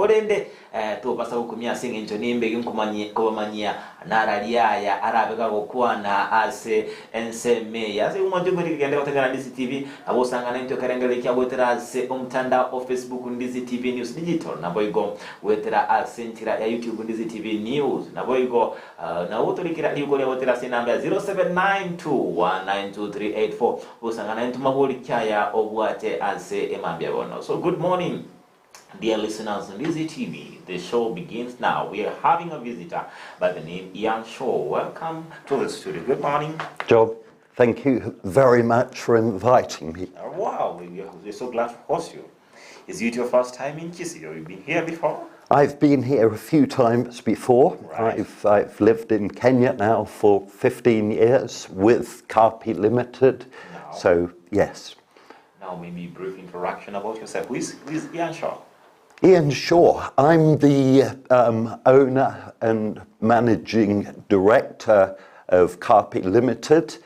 Korende tobasa gokumia ase engencho nimbe ginkomanyia kobamanyia nararia aya arabe gagokwana ase ensemo eye. Ase igo mwanche omoiriki gende gotegerera Ndizi TV, nabo osang'ana intwe ekerengererio kia goetera ase omotandao o Facebook Ndizi TV News Digital, naboigo goetera ase enchera ya YouTube Ndizi TV News, naboigo nabo gotorikera riko ria goetera ase enamba ya 0792192384 osang'ana intwe mabori kiaya obwate ase emambia bono. So good morning. Dear listeners, Ndizi TV, the show begins now. We are having a visitor by the name Ian Shaw. Welcome to the studio. Good morning. Job, thank you very much for inviting me. Wow, we're so glad to host you. Is it your first time in Kisii or you've been here before? I've been here a few times before. Right. I've lived in Kenya now for 15 years with Karpy Limited. Now, So, yes. Now maybe brief introduction about yourself. Who is Ian Shaw? Ian Shaw, I'm the owner and managing director of Karpy Limited.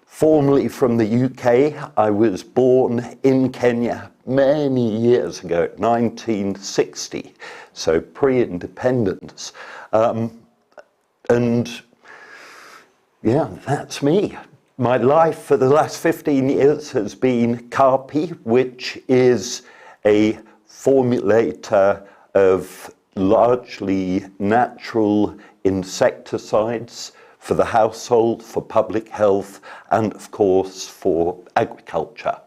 Formerly from the UK, I was born in Kenya many years ago, 1960, so pre-independence. And yeah, that's me. My life for the last 15 years has been Karpy, which is a formulator of largely natural insecticides for the household, for public health, and of course for agriculture.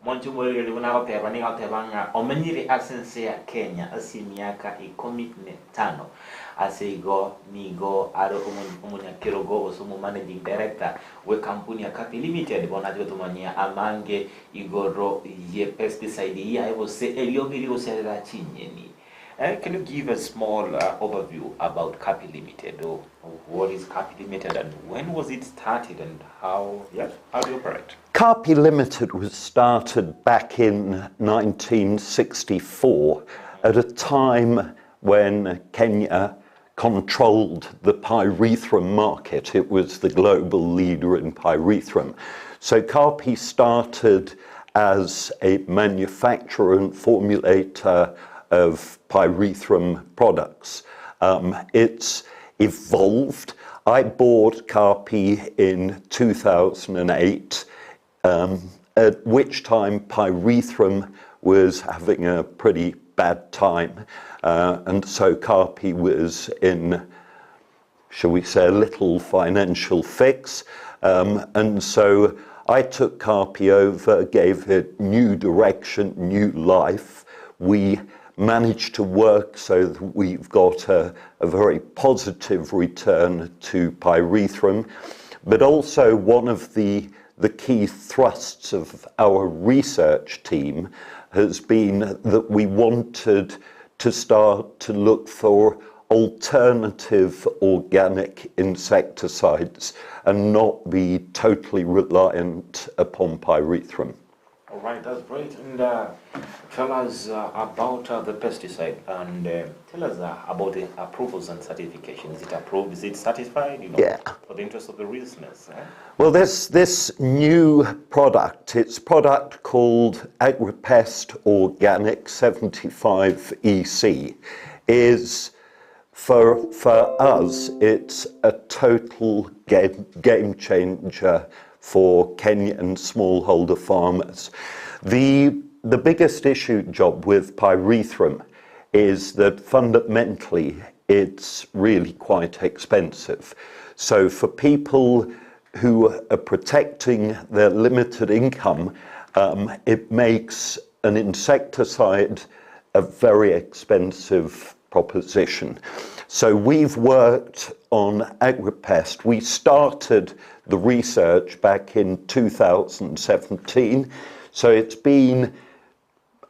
Mwanche omwereria buna agoteba nigo agoteba ng'a omenyire ase ense ya Kenya ase emiaka 15 ase igo nigo are omonyakerogo gose omo managing director bw'ekampuni ya Karpy Limited. Bono ache gotomanyia amange igoro ye pesticide yaye gose eriogi rigosiarera chinyeni. Can you give a small overview about Karpy Limited? Or what is Karpy Limited and when was it started and how do you operate? Karpy Limited was started back in 1964 at a time when Kenya controlled the pyrethrum market. It was the global leader in pyrethrum. So Karpy started as a manufacturer and formulator of pyrethrum products. It's evolved. I bought Karpy in 2008, at which time pyrethrum was having a pretty bad time. And so Karpy was in, shall we say, a little financial fix. And so I took Karpy over, gave it new direction, new life. We managed to work so that we've got a very positive return to pyrethrum, but also one of the key thrusts of our research team has been that we wanted to start to look for alternative organic insecticides and not be totally reliant upon pyrethrum. All right, that's great. And tell us about the pesticide and tell us about the approvals and certification. Is it approved? Is it certified? For the interest of the listeners. Eh? Well, this new product, it's a product called Agripest Organic 75 EC, is for us, it's a total game changer for Kenyan smallholder farmers. The biggest issue, Job, with pyrethrum is that fundamentally it's really quite expensive. So for people who are protecting their limited income, it makes an insecticide a very expensive proposition. So we've worked on Agripest. We started the research back in 2017. So it's been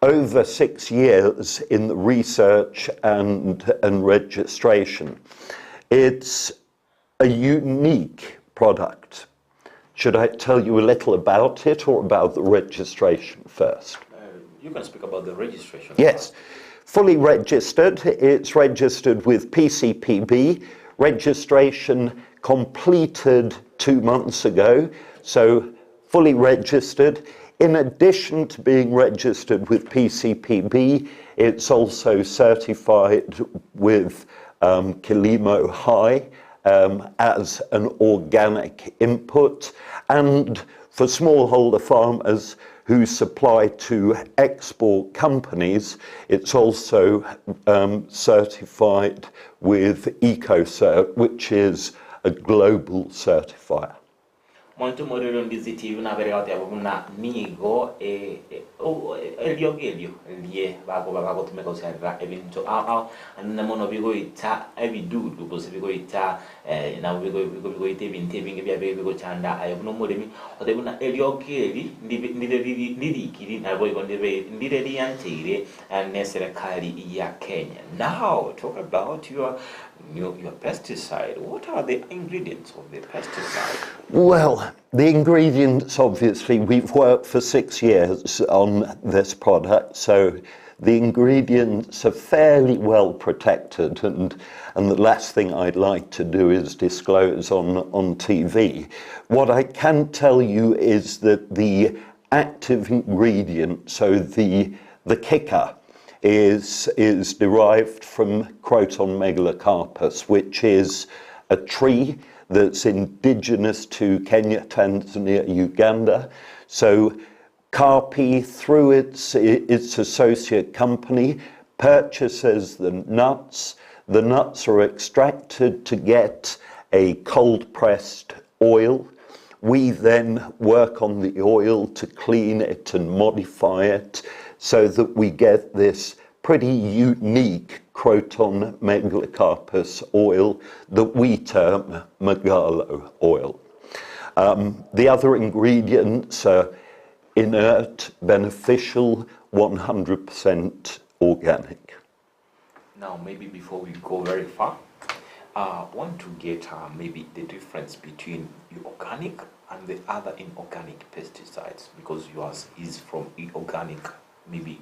over 6 years in the research and registration. It's a unique product. Should I tell you a little about it or about the registration first? You can speak about the registration. Yes. Fully registered. It's registered with PCPB. Registration completed 2 months ago, so fully registered. In addition to being registered with PCPB, It's also certified with Kilimo Hai as an organic input. And for smallholder farmers who supply to export companies, it's also certified with EcoCert, which is a global certifier. Monto morero Ndizi TV nabere goteba buna nigo eriogo erio rie bakoba bagotumeka gosiarera ebinto ao ao anene mono bigoita ebidudu gose bigoita nabo bigoita ebinto ebinge biabeire bigochanda aye buna omoremi otebe buna eriogo eri ndire ndirikiri naboigo ndire riancheire neserekari ya Kenya. Now talk about your your pesticide. What are the ingredients of the pesticide? Well, the ingredients, obviously, we've worked for 6 years on this product, so the ingredients are fairly well protected, and the last thing I'd like to do is disclose on TV. What I can tell you is that the active ingredient, so the kicker, is derived from Croton megalocarpus, which is a tree that's indigenous to Kenya, Tanzania, Uganda. So Carpi, through its associate company, purchases the nuts. The nuts are extracted to get a cold-pressed oil. We then work on the oil to clean it and modify it so that we get this pretty unique Croton megalocarpus oil that we term Megalo oil. The other ingredients are inert, beneficial, 100% organic. Now, maybe before we go very far, I want to get maybe the difference between your organic and the other inorganic pesticides, because yours is from organic, maybe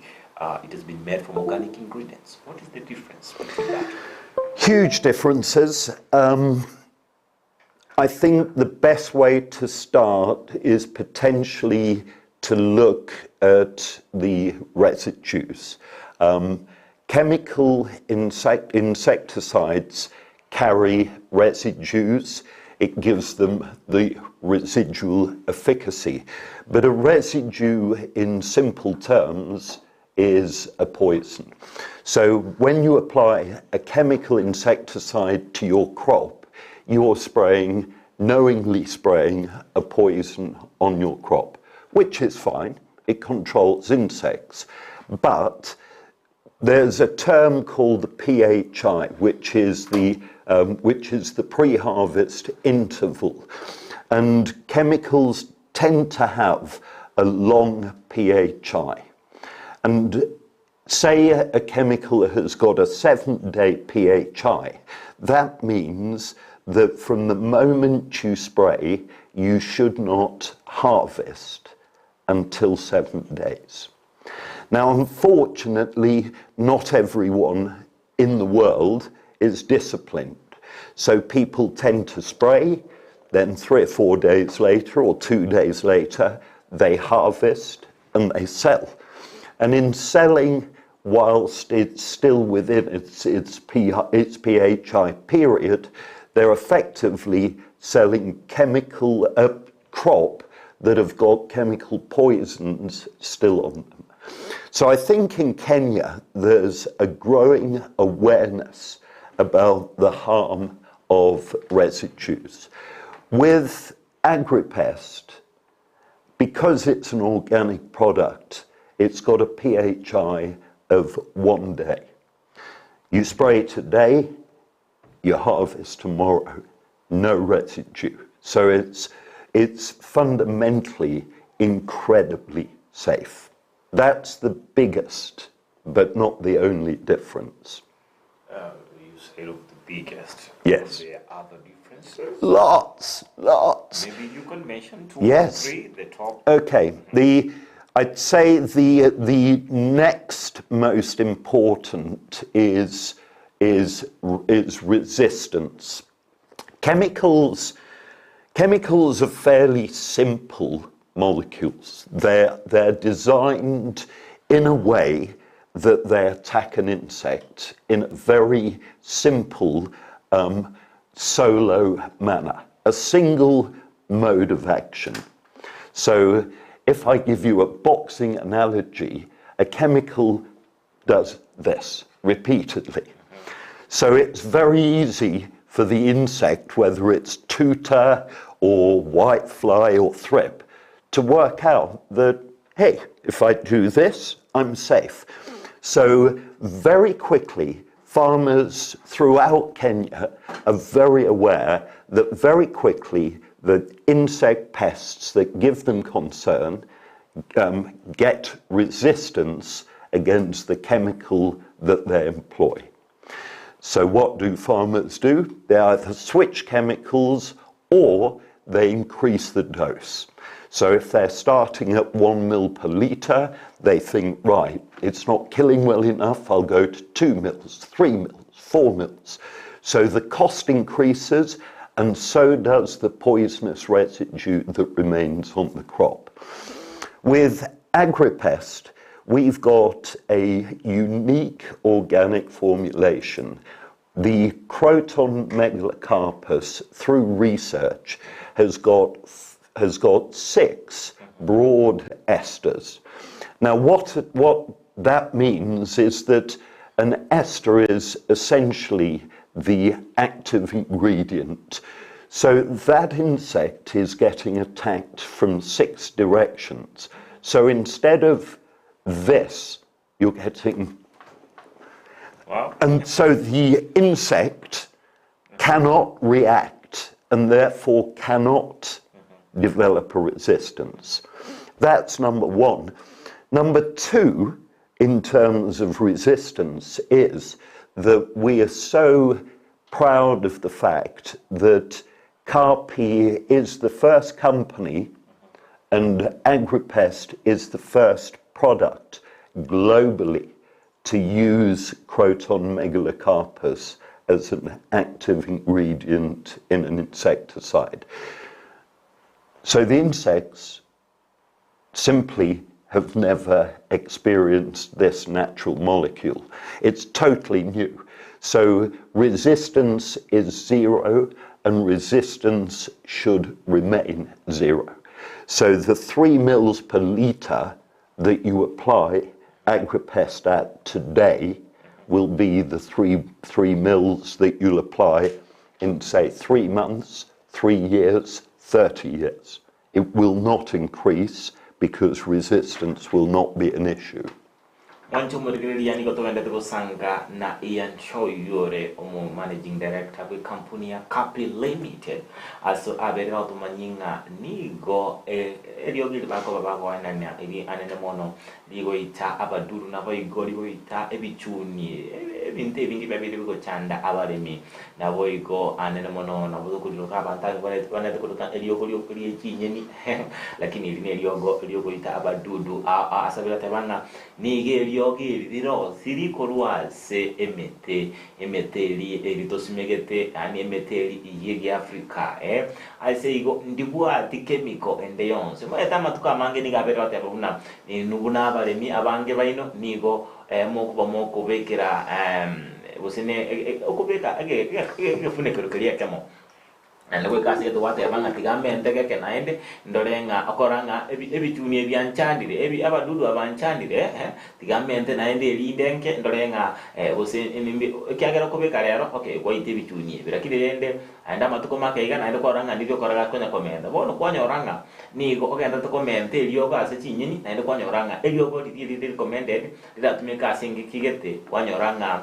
it has been made from organic ingredients. What is the difference between that? Huge differences. I think the best way to start is potentially to look at the residues. Chemical insecticides carry residues. It gives them the residual efficacy. But a residue, in simple terms, is a poison. So when you apply a chemical insecticide to your crop, you're spraying, knowingly spraying a poison on your crop, which is fine. It controls insects. But there's a term called the PHI, which is the pre-harvest interval. And chemicals tend to have a long PHI. And say a chemical has got a 7-day PHI, that means that from the moment you spray, you should not harvest until 7 days. Now, unfortunately, not everyone in the world is disciplined. So people tend to spray, then 3 or 4 days later or 2 days later, they harvest and they sell. And in selling, whilst it's still within its PHI period, they're effectively selling chemical crop that have got chemical poisons still on them. So I think in Kenya there's a growing awareness about the harm of residues. With Agripest, because it's an organic product, it's got a PHI of 1 day. You spray today, you harvest tomorrow, no residue. So it's fundamentally incredibly safe. That's the biggest, but not the only difference. You said of the biggest. Yes. Are there other differences? Lots, lots. Maybe you can mention two Yes. or three, the top. Okay. The I'd say the next most important is resistance. Chemicals are fairly simple molecules. They're designed in a way that they attack an insect in a very simple solo manner, a single mode of action. So if I give you a boxing analogy, a chemical does this repeatedly. So it's very easy for the insect, whether it's tuta or whitefly or thrip, to work out that, hey, if I do this, I'm safe. So very quickly, farmers throughout Kenya are very aware that very quickly the insect pests that give them concern get resistance against the chemical that they employ. So what do farmers do? They either switch chemicals or they increase the dose. So if they're starting at 1 mil per liter, they think, right, it's not killing well enough, I'll go to 2 mils, 3 mils, 4 mils. So the cost increases, and so does the poisonous residue that remains on the crop. With AgriPest, we've got a unique organic formulation. The Croton megalocarpus, through research, has got 6 broad esters. Now, what that means is that an ester is essentially the active ingredient. So that insect is getting attacked from 6 directions. So instead of this, you're getting... Wow. And so the insect cannot react and therefore cannot develop a resistance. That's number one. Number two, in terms of resistance, is that we are so proud of the fact that Karpy is the first company and AgriPest is the first product globally to use Croton megalocarpus as an active ingredient in an insecticide. So the insects simply have never experienced this natural molecule. It's totally new. So resistance is zero, and resistance should remain zero. So the 3 mils per liter that you apply AgriPest at today will be the three mils that you'll apply in, say, 3 months, 3 years, 30 years. It will not increase because resistance will not be an issue. Mwanche omorigereria nigo togendete gosanga na Ian Choyore, omo managing director bwe company ya Karpy Limited, ase abere gotomanyia ng'a nigo eriogi eri bakoba bagoenania eri anene mono rigoita abaduru naboigo rigoita ebichuni ebinto ebinge biabere bigochanda abaremi naboigo anene mono nabo tokoriroka abanto abange banete koroka eriogo rie chinyeni lakini eri neriogo riogoita abadudu ase bateba ng'a nigo eriogo eri rirosiri korwa ase emete emete eri eri tosimegete yaani emete eri eye Africa ase igo ndibwati chemical ende yonsi omanyete amatuko amange nigo abere bateba buna buna abaremi abange baino nigo mokoba mokobekera gose okobeka egefunekero keria ekemo naende goika ase egento gwateba ng'a tiga mente geke naende ndore ng'a okora ng'a ebichuni ebianchandire ebi abadudu abanchandire tiga mente naende erinde nke ndore ng'a gose ekiagera okobeka rero okay gwaita ebichuni ebi lakini rende naende amatuko make iga naende kwarora ng'a ndiri okora gakonya komenta bono kwanyora ng'a nigo ogendete komenta eriogo ase chinyeni naende kwanyora ng'a eriogo riria rire recommended riratumeka ase engaki gete kwanyora ng'a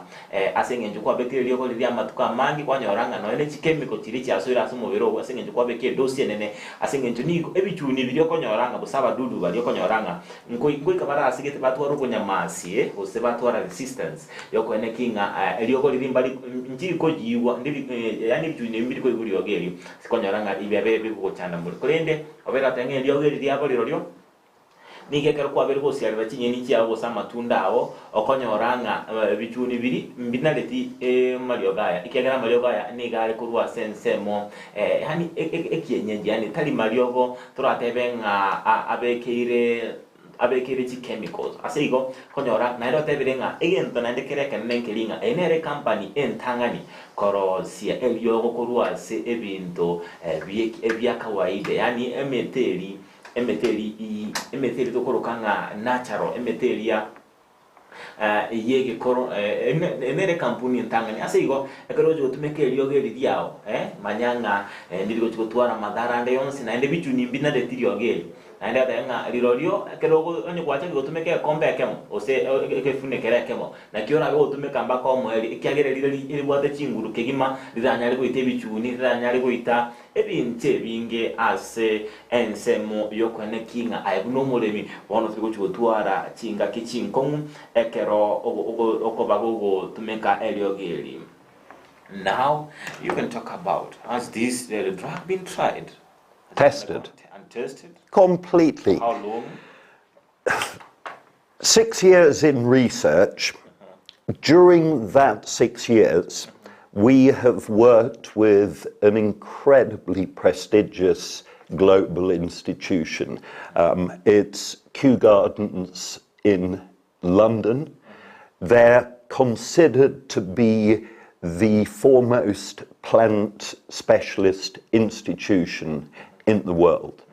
ase eng'encho kwabekire eriogo riria amatuko amange kwanyora ng'a nonya ne chikemiko chiria chiasoire ase omobere ogo ase eng'encho kwabeka edosi enene ase eng'encho nigo ebichuni biria okonyora ng'a gose abadudu baria okonyora ng'a nkoika barasigete batware obonyamasi gose batwara resistance yokoeneki ng'a eriogo riria mbari nchirikoyiwa ndiri yaani ebichuni ebi mbirikoigwa riogo erio sikonyora ng'a biabeire bigogochanda more korende obere goteba ng'a eriogo eri riabo rirorio nigo ekero kwabeire gosiarera chinyeni chiao gose amatunda ao okonyora ng'a ebichuni biri mbinareti amariogo aya ekiagera amariogo aya nigo are korwa ase ensemo yaani ekienyeji yaani tari mariogo toratebe ng'a abekeire. Abekeire chichemicals. Ase igo, konyora naende otebire ng'a egento naende kere ekenene nkeri ng'a eye nere ecompany entang'ani korosia eriogo korwa ase ebinto ebia kawaida yaani emete eri emete eri emete eri tokoroka ng'a natural emete eria y'egekoro eye nere ekampuni entang'ani. Ase igo ekero ogochia gotumeka eriogo eri riao manya ng'a ndiri gochia gotwara madhara ande yonsi naende bichuni mbinareti riogo eri. Naende agateba ng'a rirorio ekero onye gwachakire gotumeka egekombe ekemo, gose egefunekero ekemo, naki orabe ogotumeka mpaka omoerio, ekiagera riria ribwate chinguru kegima, riranyare goita ebichuni, riranyare goita ebinto ebinge ase ensemo y'okoenekia ng'a aye buna omoremi bono tori gochia gotwara chingaki chinkong'u ekero okoba gogotumeka eriogi eri. Now you can talk about has this drug been tried? Tested. And tested? Completely. How long? 6 years in research. During that 6 years, we have worked with an incredibly prestigious global institution. It's Kew Gardens in London. They're considered to be the foremost plant specialist institution in the world.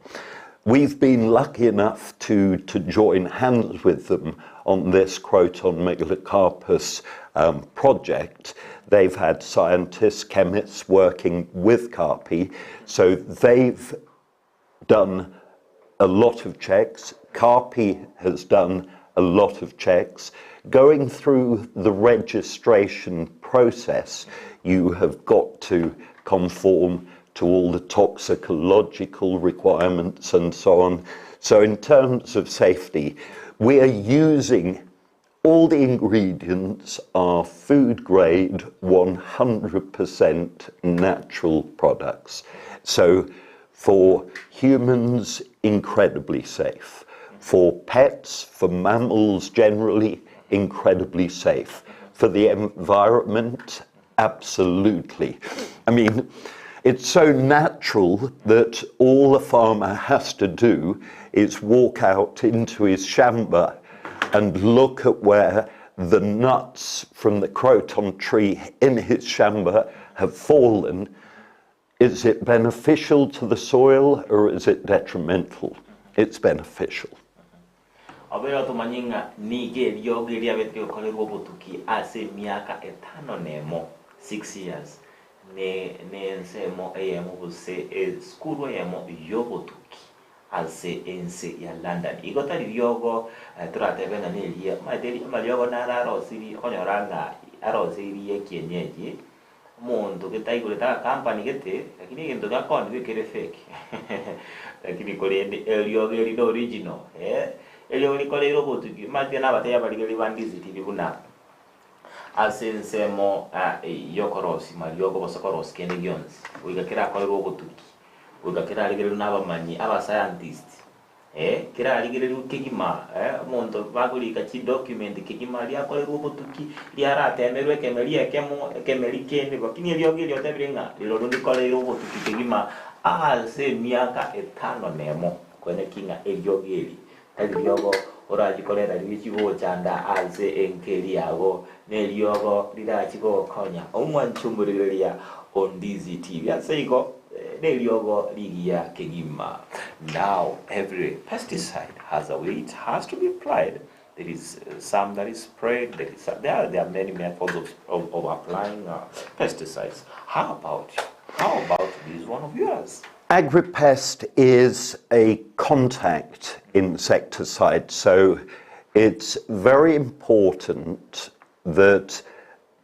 We've been lucky enough to join hands with them on this Croton megalocarpus project. They've had scientists, chemists working with CARPI, so they've done a lot of checks. CARPI has done a lot of checks. Going through the registration process, you have got to conform to all the toxicological requirements and so on. So in terms of safety, we are using all the ingredients are food grade, 100% natural products. So for humans, incredibly safe. For pets, for mammals generally, incredibly safe. For the environment, absolutely. I mean, it's so natural that all the farmer has to do is walk out into his shamba and look at where the nuts from the croton tree in his shamba have fallen. Is it beneficial to the soil or is it detrimental? It's beneficial. Obere otomanye ng'a nigo eriogo eriabete rigokorerwa obotuki ase emiaka 51, 6 years, ne ensemo eyemo gose esukuru eyemo y'obotuki ase ense ya London. Igo tari riogo toratebe ng'a neria omanyete amariogo naro arosiri okonyora ng'a aroseirie ekienyeji omonto getaigorete agakampani gete lakini egento giakonigwa ekere fake lakini korende eriogo eri ne original eriogo rikoreire obotuki omanyete nabatebi abarigeri ba Ndizi TV buna ase ensemo yokorosia mariogo gose korosia kende gionsi goika kerakorerwe obotuki goika kerarigererwe na abamanyi abascientist kerarigererwe kegima omonto bakorika chidocument kegima riakorerwe obotuki riaratemerwe ekemeri ekemo ekemeri kende lakini eriogo erio otebire ng'a rirorio rikoreire obotuki kegima ase emiaka 51 kweneki ng'a eriogo eri tari riogo orachi koreta riria chigochanda ase enkeri yago na eriogo rirachi gokonya omwanchi omorigereria o Ndizi TV ase igo na eriogo rigiya kegima. Now every pesticide has a way it has to be applied. There is some that is sprayed, there is some, there are many methods of applying pesticides. How about you? How about this one of yours? Agripest is a contact insecticide, so it's very important that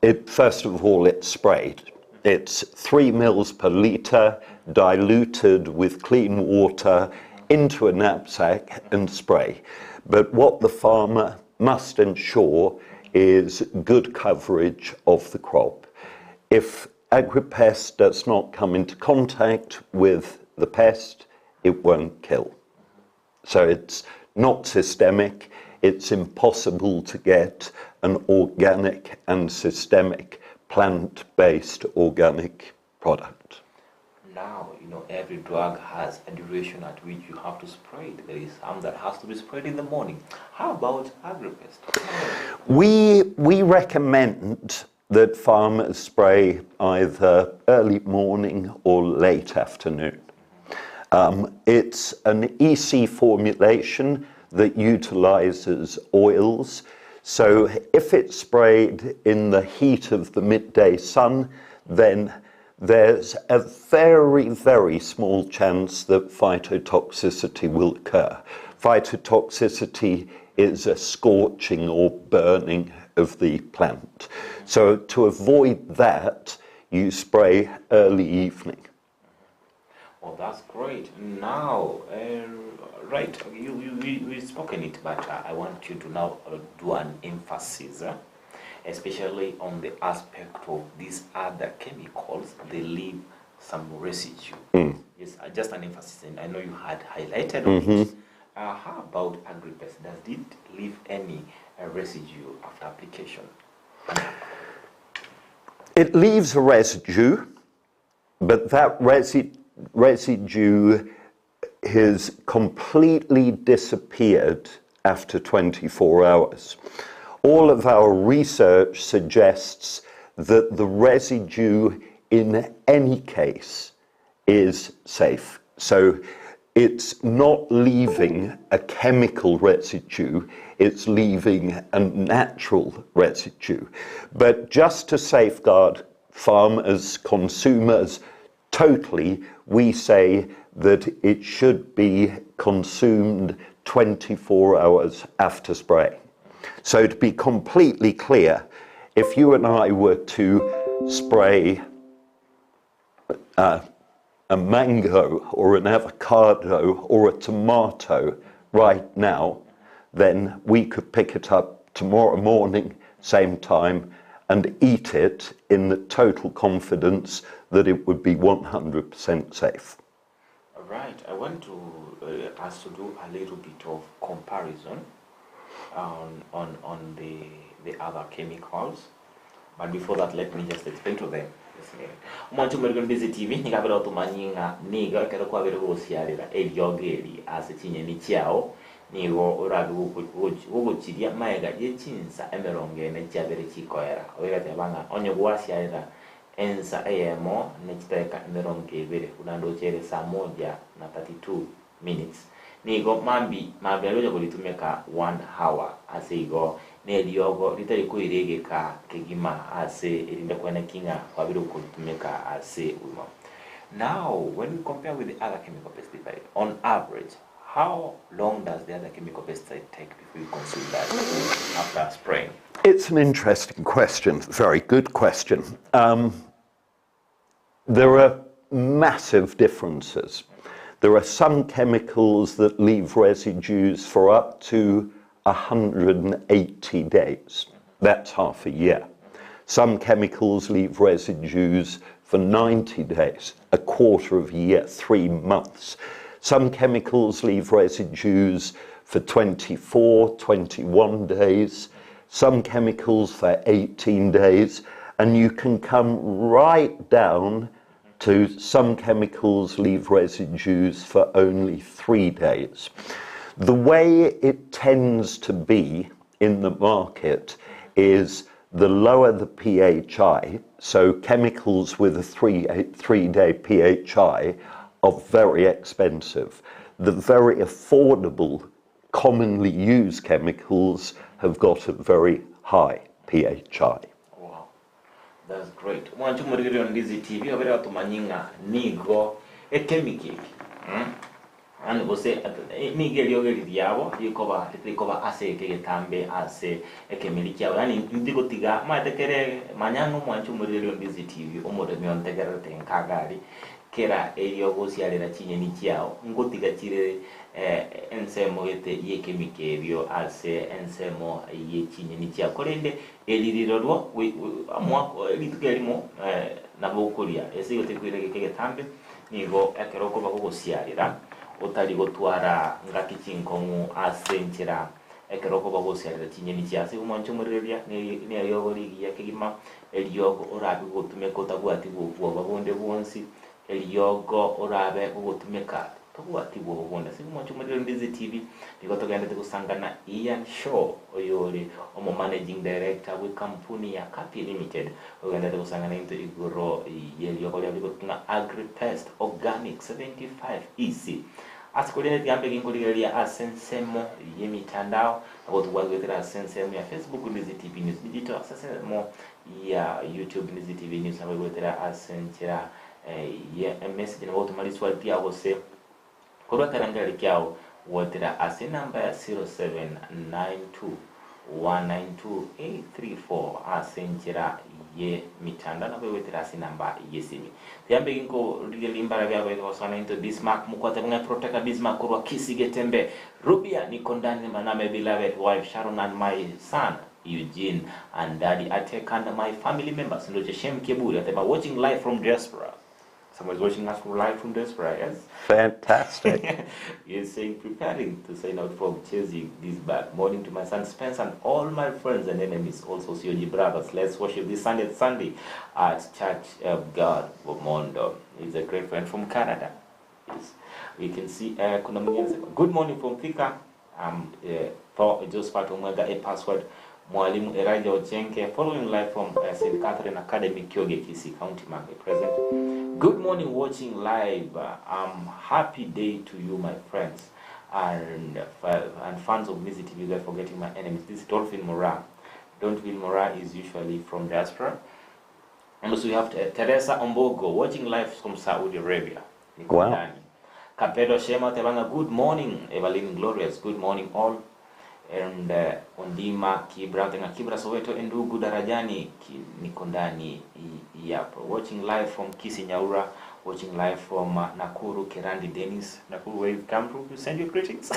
it, first of all, it's sprayed. It's 3 mils per litre, diluted with clean water into a knapsack and spray. But what the farmer must ensure is good coverage of the crop. If Agripest does not come into contact with the pest, it won't kill. So it's not systemic. It's impossible to get an organic and systemic plant-based organic product. Now, You know, every drug has a duration at which you have to spray it. There is some that has to be sprayed in the morning. How about agripest? We, we recommend that farmers spray either early morning or late afternoon. Um, it's an EC formulation that utilizes oils. So if it's sprayed in the heat of the midday sun, then there's a very, very small chance that phytotoxicity will occur. Phytotoxicity is a scorching or burning of the plant. So to avoid that, you spray early evening. Well, that's great. Now, right, you, you, we, we've spoken it, but I want you to now do an emphasis, especially on the aspect of these other chemicals, they leave some residue. Yes, just an emphasis, and I know you had highlighted on it. How about agripest? Does it leave any residue after application? It leaves a residue, but that residue has completely disappeared after 24 hours. All of our research suggests that the residue in any case is safe. So it's not leaving a chemical residue, it's leaving a natural residue. But just to safeguard farmers, consumers, totally, we say that it should be consumed 24 hours after spraying. So to be completely clear, if you and I were to spray a mango or an avocado or a tomato right now, then we could pick it up tomorrow morning, same time, and eat it in the total confidence that it would be 100% safe. All right, I want to us to do a little bit of comparison on, on the, the other chemicals. But before that, let me just explain to them. Omwancho omorikoni bwe TV nigo abere otomanyie ng'a nigo ekero kwabere gosiarera eriogo eri ase chinyeni chiao nigo orabe gogochiria maega ye chinsa emerongo ene chiabere chikoera oigateba ng'a onye gwasiarera ensa eyemo ne chidakika emerongo ebere buna ndochere saa moja na 32 minutes nigo mambi mambi arocha koritumeka 1 hour ase igo na eriogo ritari koiregeka kegima ase erinde kweneki ng'a kwabire koritumeka ase obogima. Now, when we compare with the other chemical pesticide, on average, how long does the other chemical pesticide take before you consume that after spraying? It's an interesting question, very good question. Um, there are massive differences. There are some chemicals that leave residues for up to 180 days. That's half a year. Some chemicals leave residues for 90 days, a quarter of a year, 3 months. Some chemicals leave residues for 24, 21 days, some chemicals for 18 days, and you can come right down to some chemicals leave residues for only 3 days. The way it tends to be in the market is the lower the PHI, so chemicals with a 3-day PHI are very expensive. The very affordable, commonly used chemicals have got a very high PHI. Wow. That's great. Mwancho morigererio Ndizi TV obere batumanyi ng'a nigo ekemiki eki. Ani gose nigo eriogo eri riabo rikoba rikoba ase eke getambe ase ekemeri kiabo yaani ntigotiga maete kere manyang'a omwancho omorigererio Ndizi TV omoremi ontegererete nkagari kera eriogo osiarera chinyeni chiao ngotiga chire eh, ensemo gete y'ekemiki erio ase ensemo y'echinyeni chiao korende eri rirorwo rituko erimo eh, nabo okoria ase igo tekoira geke getambe nigo ekero okoba gogosiarera otari gotwara ngaki chinkong'u ase enchera ekero okoba gosiarera chinyeni chia ase omwancho omorigereria neriogo rigiya kegima eriogo orabe gotumeka otabwati bwoba bonde bwonsi. Eriogo orabe gogotumeka tobwati bwogo bonde. Ase omochie omorero Ndizi TV nigo togenderete gosangana Ian Shaw oyore omo managing director bwe kampuni ya Kapi Limited ogenderete gosangana into igoro yeriogo riabo rikorokwa ng'a Agripest Organic 75 EC. Ase korende tiga mbe ginkorigereria ase ensemo yemitandao nabo tobwate goetera ase ensemo ya Facebook Ndizi TV News Digital ase ensemo ya YouTube Ndizi TV News nabo egoetera ase enchera ye emessage nabo ogotoma riswali riao gose korwa ekerengererio kiao goetera ase enamba ya 0792192834 ase enchera ye mitandao nabo egoetera ase enamba yesimi. Tiga mbe ginkorigereria rimbara biabo egosana into Bismarck mokwate bung'e Protector Bismarck korwa Kisii Getembe Rubia niko ndani na my beloved wife Sharon and my son Eugene and daddy Atek and my family members ndoche Shem Keburi ateba watching live from diaspora someone is watching us from live from diaspora yes Fantastic. he is saying preparing to sign out from Chelsea this back morning to my son Spence and all my friends and enemies also COG brothers let's worship this Sunday Sunday at Church of God Bomondo he's a great friend from Canada yes we can see uh, kuna mwingine anasema good morning from Thika um, uh, Josephat Omwega a password Mwalimu Elijah Ochenke following live from uh, St. Catherine Academy Kyoge Kisii County Market present good morning watching live uh, um, happy day to you my friends and uh, and fans of Mizi TV guys forgetting my enemies this is Dolphin Mora Dolphin Mora is usually from diaspora and also we have uh, Teresa Ombogo watching live from Saudi Arabia Niko Wow. ndani. Kapedo Shema Tebanga, good morning. Evelyn Glorious, good morning all. And uh, Ondima Kibra Tenga Kibra Soweto Endugu Darajani ki, niko ndani yapo. Watching live from Kisinyaura, watching live from uh, Nakuru Kerandi Dennis. Nakuru where you've come from, you send your greetings.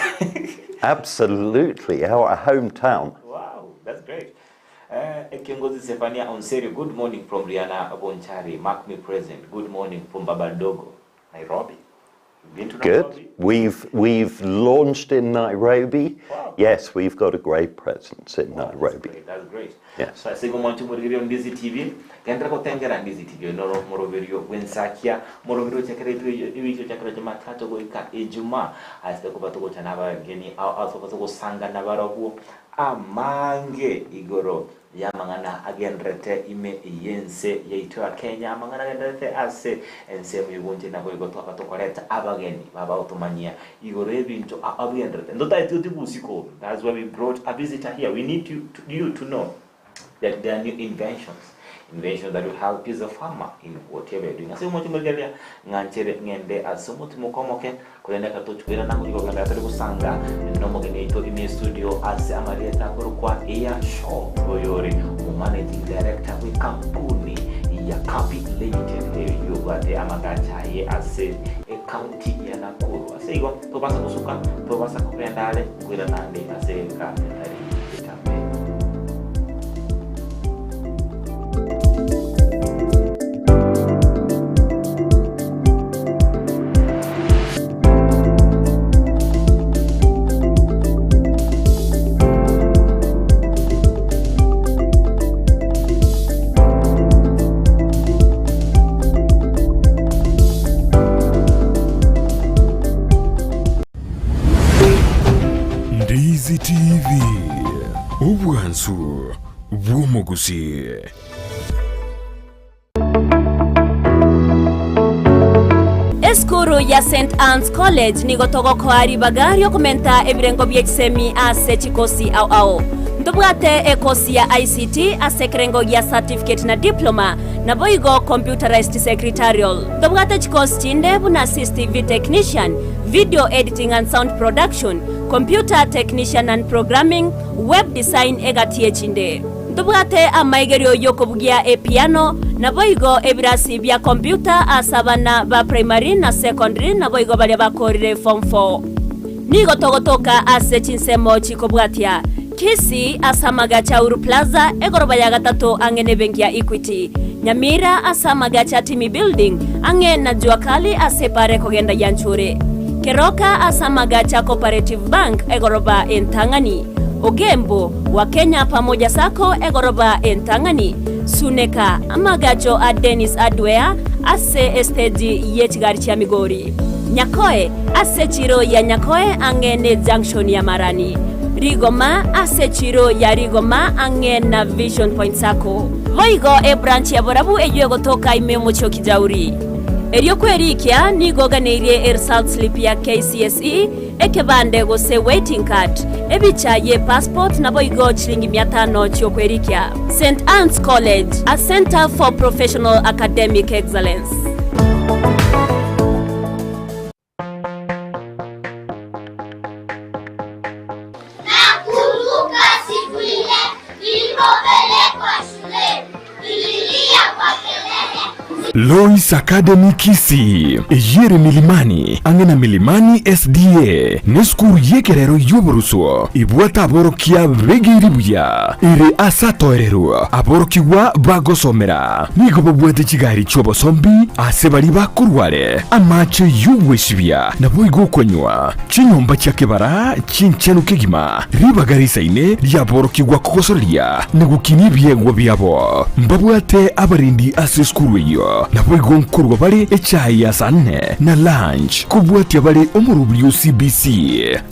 Absolutely, our hometown. Wow, that's great. Uh, Kiongozi Stefania Onserio, good morning from Rihanna Bonchari. Mark me present. Good morning from Babadogo, Nairobi. You've been to Nairobi? Good. We've we've launched in Nairobi. Wow. Yes, we've got a great presence in Wow, that's Nairobi. great. That's great. Yes. So ase gomonto morigerio Ndizi TV, gendera gotengera Ndizi TV noro moroberio bwensakia, moroberio chakeretwe ewicho chakero Jumatatu goika Ijumaa. Ase kuba tugocha n'abageni au ase gosangana barobwo amange igoro yamang'ana agenderete ime yense yaito ya Kenya amang'ana agenderete ase ensemo y'obonche nabo igo twaba tokoreta abageni baba otomanyia igoro ebinto abigenderete ndotaeti otibusiko that's why we brought a visitor here we need you to, you to know that there are new inventions inventions that will help you as a farmer in whatever you're doing ase omochi morigereria ng'anchere ng'ende ase omotimo komoke korende akatochwera nango igogenda atari gosanga nomogeni oito ime studio ase amarieta akorokwa Ian Shaw oyore omomanaging director bwe kampuni ya Kapi Limited eyobwate amagacha aye ase ecounty ya Nakuru ase igo tobasa gosuka tobasa kogenda are kwira nande ase eka etari etambe Ndizi TV, obwansu bw'omogusi. Esukuru ya St Anne's College nigo togokoa ribaga riokomenta ebirengo bie chisemi ase chikosi ao ao. Ntobwate ekosi ya ICT ase ekerengo gia certificate na diploma, naboigo computerized secretarial. Ntobwate chikosi chinde buna CCTV technician, video editing and sound production, computer technician and programming, web design egati echinde. Ntobwate amaigerio yokobugia epiano, naboigo ebirasi bia computer ase abana ba primary na secondary naboigo baria bakorire form 4. Nigo togotoka ase chinsemo chikobwatia Kisii ase amagacha a Uhuru Plaza egoroba ya gatato ang'e na ebenki ya Equity, Nyamira ase amagacha a Timi Building ang'e na Jua Kali ase epara ekogenda Yanchure, Keroka ase amagacha a Cooperative Bank egoroba entang'ani, Ogembo, Wakenya Pamoja Sacco egoroba entang'ani, Suneka, amagacho a Dennis Hardware ase esiteji ye chigari chia Migori. Nyakoe, ase echiro ya Nyakoe ang'e ne junction ya Marani. Rigoma, ase echiro ya Rigoma ang'e na Vision Point Sacco. Boigo ebranch ya Borabu eyio egotoka ime omochie o Kijauri. Erio kwerikia nigo oganeirie eresult slip ya KCSE, ekebande gose waiting card, ebicha ye passport naboigo chilingi mia tano chiokwerikia. St Anne's College, a centre for professional academic excellence. Nakumbuka siku ile nilipopelekwa shuleni, nililia kwa kelele. Lois Academy Kisii, eyio ere Milimani, ang'e na Milimani SDA, nesukuru y'ekerero y'oboruswo ebwate aborokia begeire buya, ere ase atoererwe aborokigwa bagosomera. Nigo babwate chigari chi'obosombi ase baria bakorwa are, amache y'ogwesibia, naboigo okonywa, chinyomba chia kebara chinchenu kegima, ribaga risaine riaborokigwa kogosoreria na gokinia ebiegwa biabo. Mbabwate abarendi ase esukuru eyio, naboigo nkorwa bare echae ya saa nne na lunch, kobwatia bare omorobiri o CBC.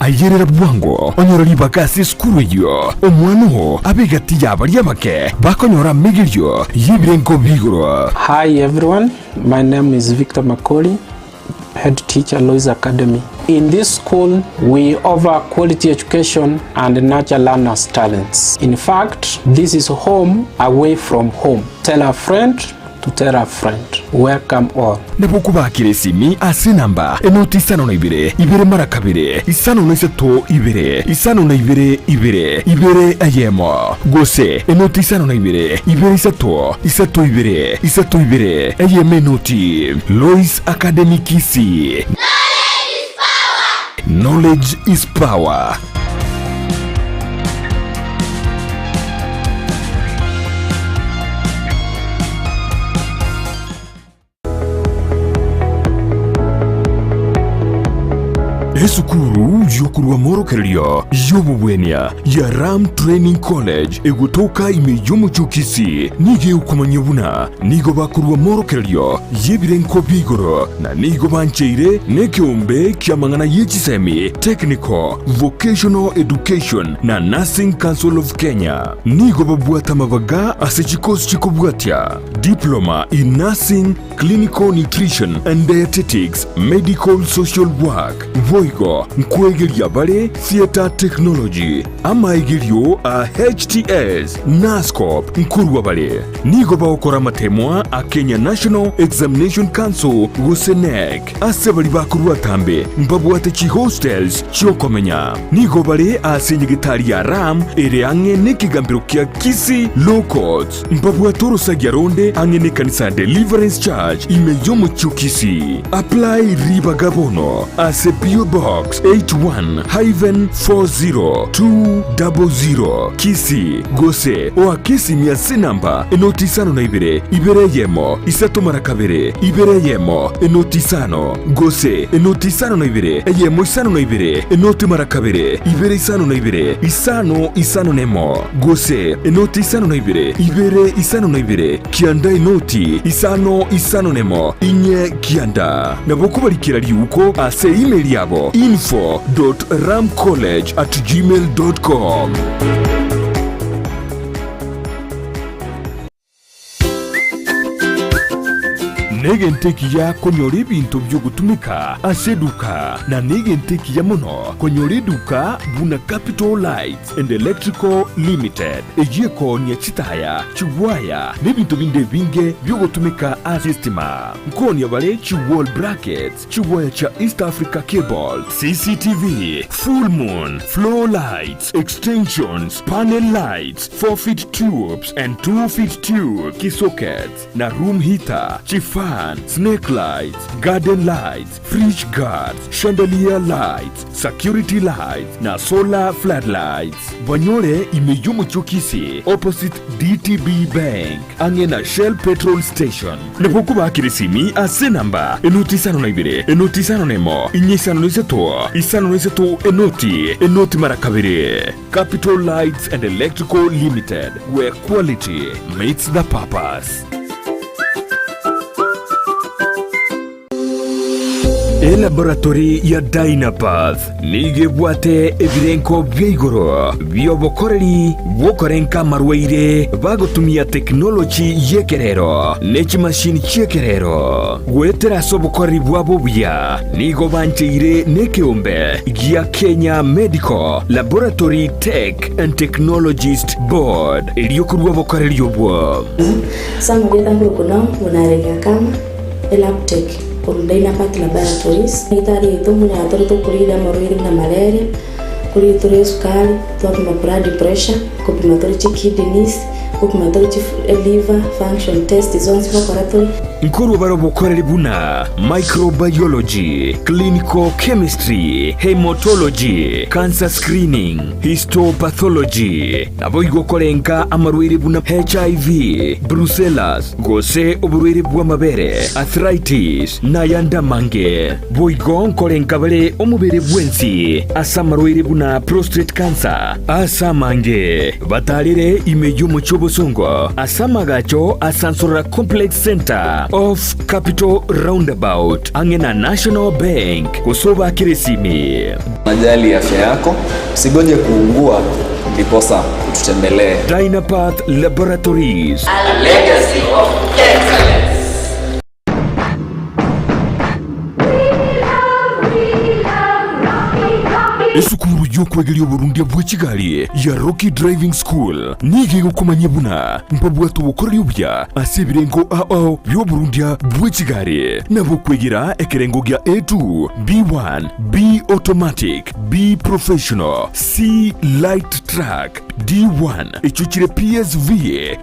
Ayerera bwango onyore ribaga ase esukuru eyio, omwana oo abe egati ya baria abake bakonyora amegerio y'ebirengo bi'igoro. Hi everyone, my name is Victor Makori, head teacher Lois Academy. In this school, we offer quality education and nurture learners' talents. In fact, this is home away from home. Tell a friend to tell a friend. Welcome all. Nabo okobakera esimi ase enamba enoti isano na ibere, ibere mara kabere, isano na isato ibere, isano na ibere ibere, ibere eyemo, gose enoti isano na ibere, ibere isato, isato ibere, isato ibere, eyemo enoti. Lois Academy Kisii. Knowledge is power. Esukuru y'okorwa amorokererio y'obobwenia ya Ram Training College egotoka ime y'omochie o Kisii nigo egokomanyia buna nigo bakorwa amorokererio y'ebirengo bia igoro na nigo bancheire nekeombe ki'amang'ana ye chisemi, Technical, Vocational Education na Nursing Council of Kenya. Nigo babwate amabaga ase chikosi chikobwatia, Diploma in Nursing, Clinical Nutrition and Dietetics, Medical Social Work, boigo nkwegeria bare Theatre Technology, amaegerio a HTS, Nuscop nkorwa bare. Nigo bagokora amatemwa a Kenya National Examination Council gose KNEC. Ase baria bakorwa atambe mbabwate chihostels chi'okomenya. Nigo bare ase enyegetari ya Ram ere ang'e nekegambero kia Kisii Law Courts. Mbabwate orosagia ronde ang'e nekanisa ya Deliverance Church ime y'omochie o Kisii. Apply ribaga bono ase P.O. Box 81-40200 Kisii gose oake esimi ase enamba enoti isano na ibere, ibere eyemo, isato mara kabere, ibere eyemo, enoti isano, gose enoti isano na ibere, eyemo isano na ibere, enoti mara kabere, ibere isano na ibere, isano isano nemo, gose enoti isano na ibere, ibere isano na ibere, kianda enoti isano isano nemo, inye kianda. Nabo okobarikera riuko ase email yabo info dot ramcollege at gmail dot com. Negento ekiya konyora ebinto bi'ogotumeka ase eduka, na negento ekiya mono konyora eduka buna Capital Lights and Electrical Limited, eyio ekoonia chitaya, chigwaya, na ebinto binde ebinge bi'ogotumeka ase estima. Nkoonia bare chi wall brackets, chigwaya chia East Africa Cable, CCTV, full moon, floor lights, extensions, panel lights, 4 feet tubes and 2 feet tube, kisockets, na room heater, chifan, snake lights, garden lights, fridge guards, chandelier lights, security lights, na solar floodlights. Banyore ime y'omochie o Kisii opposite DTB Bank ang'e na Shell petrol station. Nabo okobakera esimi ase enamba enoti isano na ibere enoti isano na emo inye isano na isato isano na isato enoti enoti mara kabere. Capital Lights and Electrical Limited, where quality meets the purpose. Elaboratory ya Dynapath nigo ebwate ebirengo bia igoro bi'obokoreri bw'okorenka amarwaire bagotumia tekinoloji y'ekerero ne chimashini chi'ekerero. Goetera ase obokoreri bwabo obuya, nigo bancheire nekeombe gia Kenya Medical Laboratory Tech and Technologist Board erio korua obokoreri obwo. Ase amarieta nkorokwa Naomi Munarenge Akama, Elabtech, korwa Dynapath Laboratories. Daktari oito omonyene atorete okorire amarwaire buna malaria, korire tore esukari, twapima blood pressure, kopima tore chikidneys, kopima tore chi liver function test zonsi ngokora tore. Nkorwa bare obokoreri buna microbiology, clinical chemistry, haematology, cancer screening, histopathology, Naboigo korenka amarwaire buna HIV, brucellas, gose oborwaire bw'amabere, arthritis, na ayande amange. Boigo nkorenka bare omobere bwensi ase amarwaire buna prostate cancer ase amange. Batarere ime y'omochie obosongo ase amagacho a Sansorora Complex Centre off Capital Roundabout ang'e na National Bank gose obakere esimi. Unajali afya yako, usigoje kuugua ndiposa ututembelee. Dynapath Laboratories. A legacy of excellence. Esukuru y'okwegeria oborundia bwe chigari ya Rocky Driving School nigo egokomanyia buna mbabwate obokoreri obuya ase ebirengo ao bi'oborundia bwe chigari nabo okwegera ekerengo gia A2, B1, B Automatic, B Professional, C Light Truck, D1 echio chire PSV,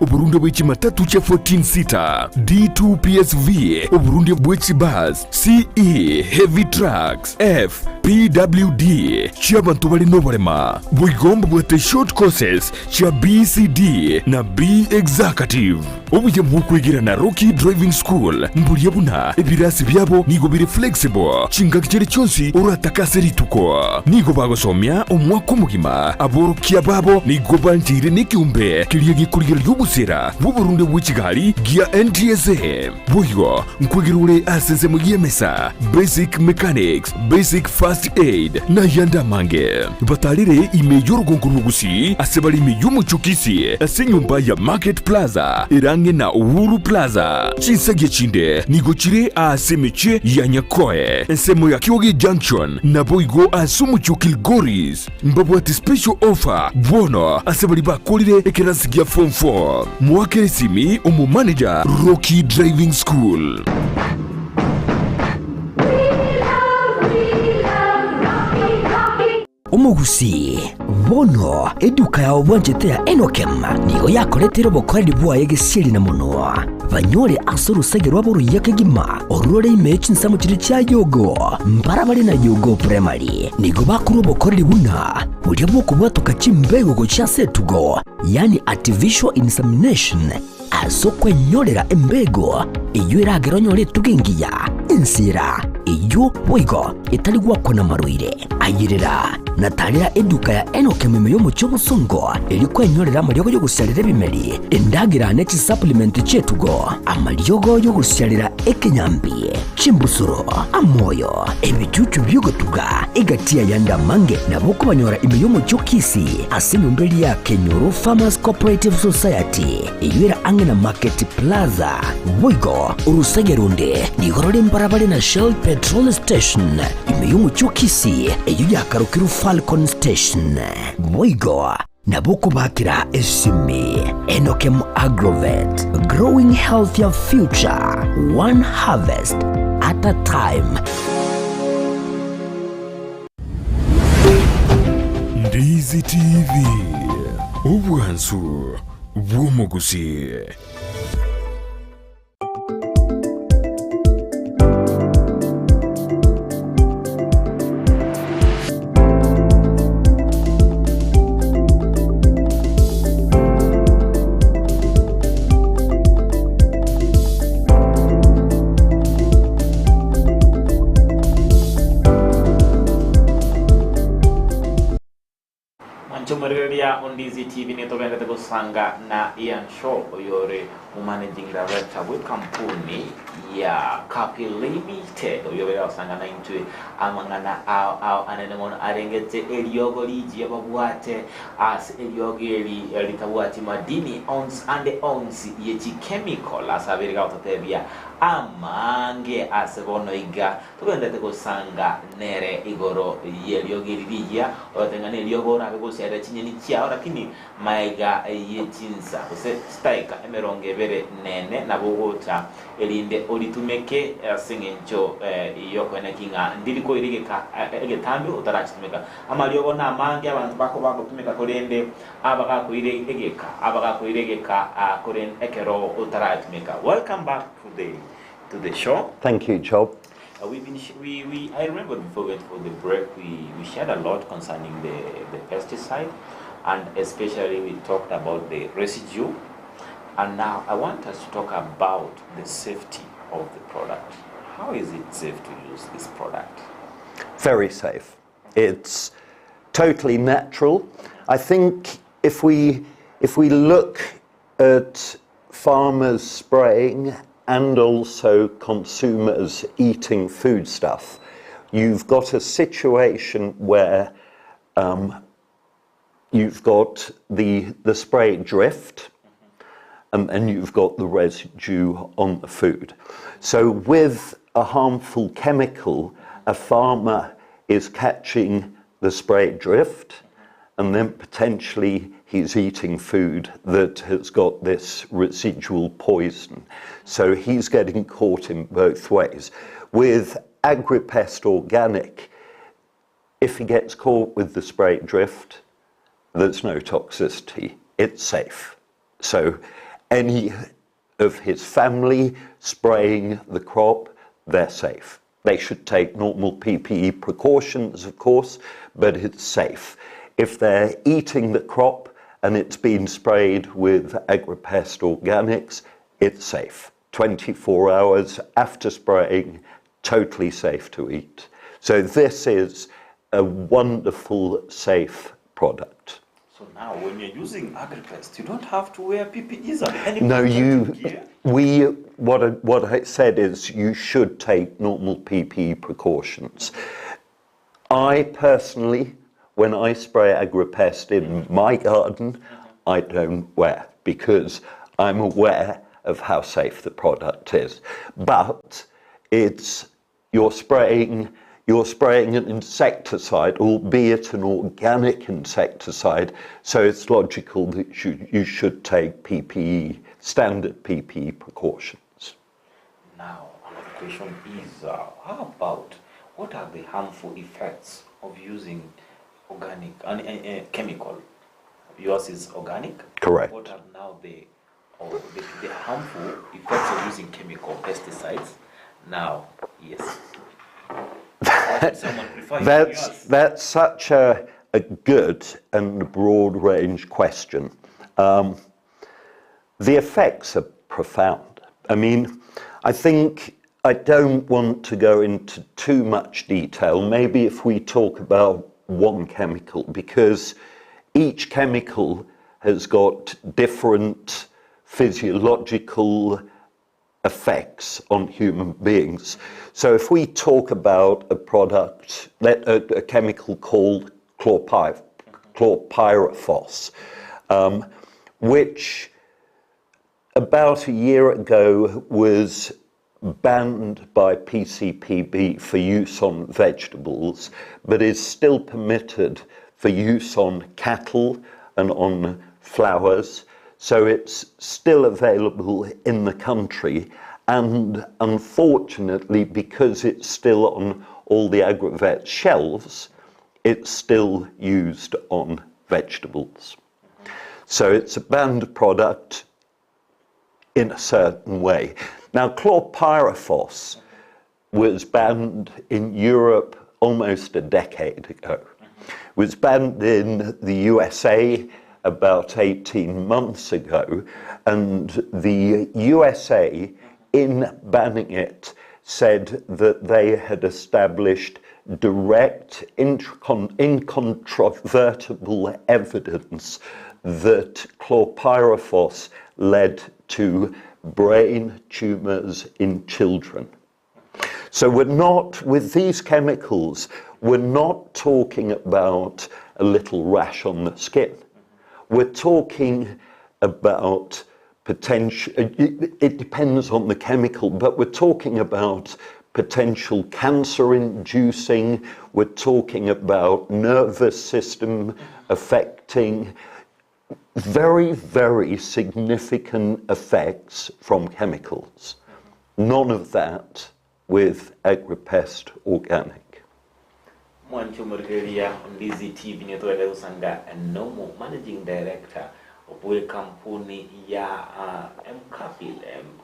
oborundia bwe chimatatu chia 14 seater, D2 PSV, oborundia bwe chibus, CE Heavy Trucks, F PWD chi'abanto bare noborema. Boigo mbabwate short courses chia BCD na B Executive. Obuya bw'okwegera na Rocky Driving School mboria buna ebirasi biabo nigo bire flexible chingaki chiria chionsi oratake ase rituko. Nigo bagosomia omwaka omogima, aborokia babo nigo bancheire nekeombe keria gekorigereria obosera bw'oborunde bwe chigari gia NTSA. Boigo nkwegera ore ase ensemo y'emesa, basic mechanics, basic first aid, na ayande amange. Batarire ime y'orogongo rw'Ogusii ase bare ime y'omochie o Kisii ase enyomba ya Market Plaza ere ang'e na Uhuru Plaza. Chinsagia chinde nigo chire aase emechie ya Nyakoe, ensemo ya Kioge Junction, naboigo ase omochie o Kilgoris. Mbabwate special offer bono ase baria bakorire ekerasi gia form 4. Moakere esimi omomanager Rocky Driving School. Omogusii, bono eduka yao bwanchete ya Enokem nigo yakoreteire obokoreri bwaye gesieri na monwa, banyore ase orosege rwabo oruya kegima orure ime ye chinsemo chiria chia Yogo, mbarabare na Yogo Primary. Nigo bakorwa obokoreri buna boria bw'okobwatoka chimbego gochia ase etugo, yaani artificial insemination, Ase okwenyorera embego eyio eragere onyore etugo engiya, ensira eyio boigo etari gwakwa namarwaire. Ayerera na tarera eduka ya Enock ime y'omochie obosongo erio kwenyorera amariogo y'ogosiarera ebimeri, endagera ne chisupplement chi'etugo, amariogo y'ogosiarera ekenyambi, chimbusuro, amoyo, ebichuchu bi'ogotuga, egati y'ayande amange nabo okobanyora ime y'omochie o Kisii ase enyomba eria ya Kenyoro Farmers Cooperative Society eyio ere ang'e na Market Plaza. Boigo orosege ronde nigo rore mbarabare na Shell Petrol Station ime y'omochie o Kisii eyio yakarokirwe Falcon Station. Boigo Nabo okobakera esimi. Enokem Agrovet, growing healthier future, one harvest at a time. Ndizi TV, obwansu bw'omogusii. Mwanche omorigereria o Ndizi TV nigo togenderete gosanga na Ian Shaw oyore Omomanaging Director bw'ekampuni ya Kapi Limited, oyio obeire agosangana intwe amang'ana ao ao anene mono arengete eriogo rigiya babwate ase eriogo eri ritabwati madini onsi ande onsi ye chichemical ase abeire gagototebia amange ase bono iga togenderete gosanga nere igoro y'eriogo eri rigiya oyote ng'a neriogo orabe gosiarera chinyeni chiao lakini Magega ye chinsa gose chidaeka emerongo ebere nene nabo ogocha, erinde oritumeke ase engencho y'okoeneki ng'a ndiri koira egeka egetambe otarachitumeka. Amariogo namange abanto bakoba bagotumeka korende aba gakoira egeka aba gakoira egeka korende ekero otarayatumeka. Welcome back to the to the show. Thank you, Job. We've been we, we I remember before we went for the break we, we shared a lot concerning the, the pesticide and especially we talked about the residue and now I want us to talk about the safety of the product. How is it safe to use this product? Very safe. It's totally natural. I think if we if we look at farmers spraying and also consumers eating foodstuff, you've got a situation where um, you've got the, the spray drift and then you've got the residue on the food. So with a harmful chemical, a farmer is catching the spray drift and then potentially he's eating food that has got this residual poison. So he's getting caught in both ways. With Agripest Organic, if he gets caught with the spray drift, there's no toxicity. It's safe. So any of his family spraying the crop, they're safe. They should take normal PPE precautions, of course, but it's safe. If they're eating the crop and it's been sprayed with Agripest Organics, it's safe. 24 hours after spraying, totally safe to eat. So this is a wonderful, safe product. So now, when you're using Agripest, you don't have to wear PPEs or any No, you. gear? We what I, what I said is you should take normal PPE precautions. I personally, when I spray Agripest in my garden, I don't wear because I'm aware of how safe the product is. But it's you're spraying you're spraying an insecticide, albeit an organic insecticide, so it's logical that you, you should take PPE, standard PPE precautions. Now, another question is uh, how about what are the harmful effects of using organic uh, uh, chemical? Yours is organic? Correct. What are now the, or the, the harmful effects of using chemical pesticides? Now, yes. That's, that's such a, a good and broad range question. Um, the effects are profound. I mean, I think I don't want to go into too much detail. Maybe if we talk about one chemical, because each chemical has got different physiological effects on human beings. So if we talk about a product, let, a, a chemical called chlorpy, chlorpyrifos, um, which about a year ago was banned by PCPB for use on vegetables, but is still permitted for use on cattle and on flowers. So it's still available in the country. And unfortunately, because it's still on all the agrovet shelves, it's still used on vegetables. So it's a banned product in a certain way. Now, chlorpyrifos was banned in Europe almost a decade ago. It was banned in the USA about 18 months ago, and the USA, in banning it, said that they had established direct, incontrovertible evidence that chlorpyrifos led to brain tumors in children. So we're not, with these chemicals, we're not talking about a little rash on the skin. We're talking about potential, it depends on the chemical, but we're talking about potential cancer inducing, we're talking about nervous system affecting, very, very significant effects from chemicals. None of that with Agripest Organic. Mwanche omorigereria Ndizi TV nigo togende gosanga nomo Managing Director bw'ekampuni ya Mkapi,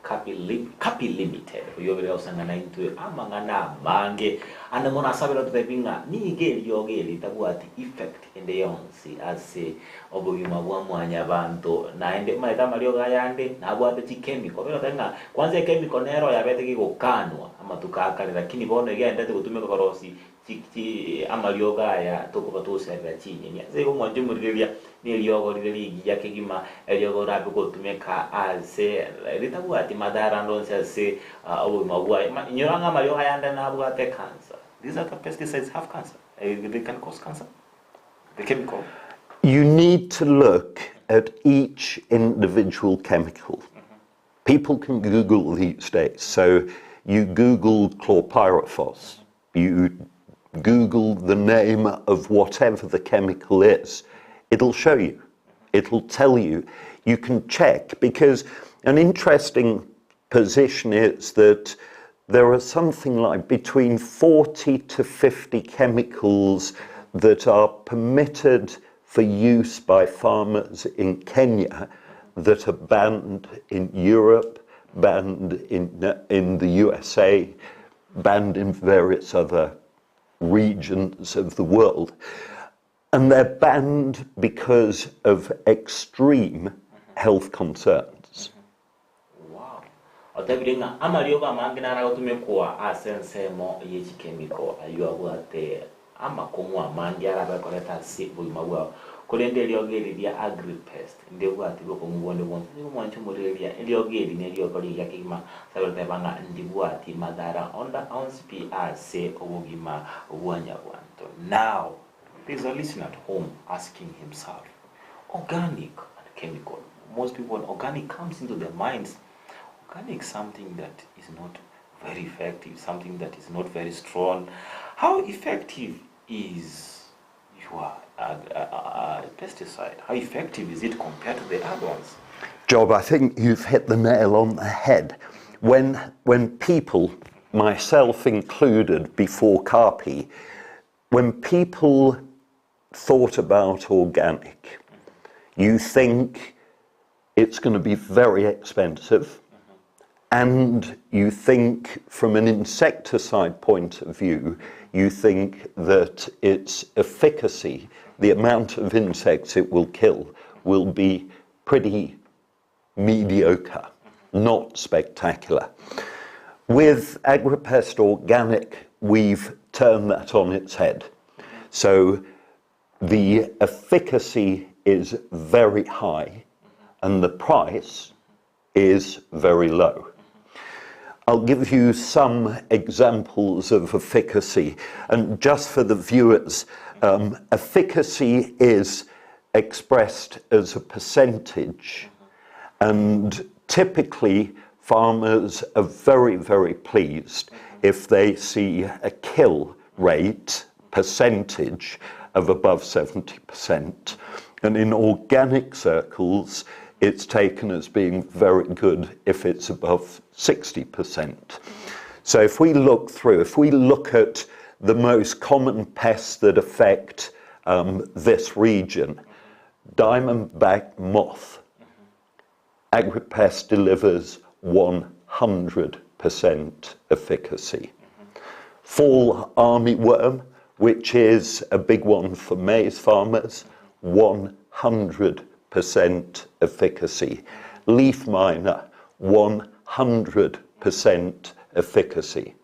Mkapi, Kapi Limited, oyio obere gosanga naintwe amang'ana amange ande mono asabere ototebi ng'a nigo eriogo eri ritabwati effect ende yonsi ase obogima bwa mwanyabanto naende omanyete amariogo ayande nabwate chichemical obere goteba ng'a kwanza echemical nero yabete gegokanwa amatuko akare lakini bono egenderete gotumeka korosia chi amariogo aya tokoba togoserera chinyeni. Ase igo mwanche omorigereria neriogo rire rigiya kegima eriogo orabe gotumeka ase ritabwati madhara ande onsi ase obogima bwaye. Inyora ng'a amariogo ayande nabwate cancer. These other pesticides have cancer. They can cause cancer. The chemical. You need to look at each individual chemical. People can Google these days. So you Google chlorpyrifos, you Google the name of whatever the chemical is, it'll show you. It'll tell you. You can check because an interesting position is that there are something like between 40 to 50 chemicals that are permitted for use by farmers in Kenya that are banned in Europe, banned in, in the USA, banned in various other regions of the world. And they're banned because of extreme health concerns. Wow. Otebire ng'a amariogo amange naro agotumekwa ase ensemo ye chikemiko ayio abwate amakong'u amange arabe koreta ase obogima bwao. Korende eriogo eri ria Agripest ndibwati bokong'u bonde bwonsi. Nigo mwanche omorigereria, eriogo eri nerioko rigiya kegima ase agoteba ng'a ndibwati madhara onda onsi pi ase obogima bwa nyabwanto. Now there's a listener at home asking himself, organic and chemical. Most people when organic comes into their minds, organic is something that is not very effective, something that is not very strong. How effective is your pesticide? How effective is it compared to the other ones? Job, I think you've hit the nail on the head. When, when people, myself included before Carpi, when people thought about organic, you think it's going to be very expensive. And you think, from an insecticide point of view, you think that its efficacy, the amount of insects it will kill, will be pretty mediocre, not spectacular. With Agripest Organic, we've turned that on its head. So the efficacy is very high and the price is very low. I'll give you some examples of efficacy. And just for the viewers, efficacy is expressed as a percentage. And typically, farmers are very, very pleased if they see a kill rate percentage of above 70%. And in organic circles, it's taken as being very good if it's above 60%. So if we look through, if we look at the most common pests that affect this region, diamondback moth, Agripest delivers 100% efficacy. Fall armyworm, which is a big one for maize farmers, 100% efficacy. Leaf miner, 100% efficacy.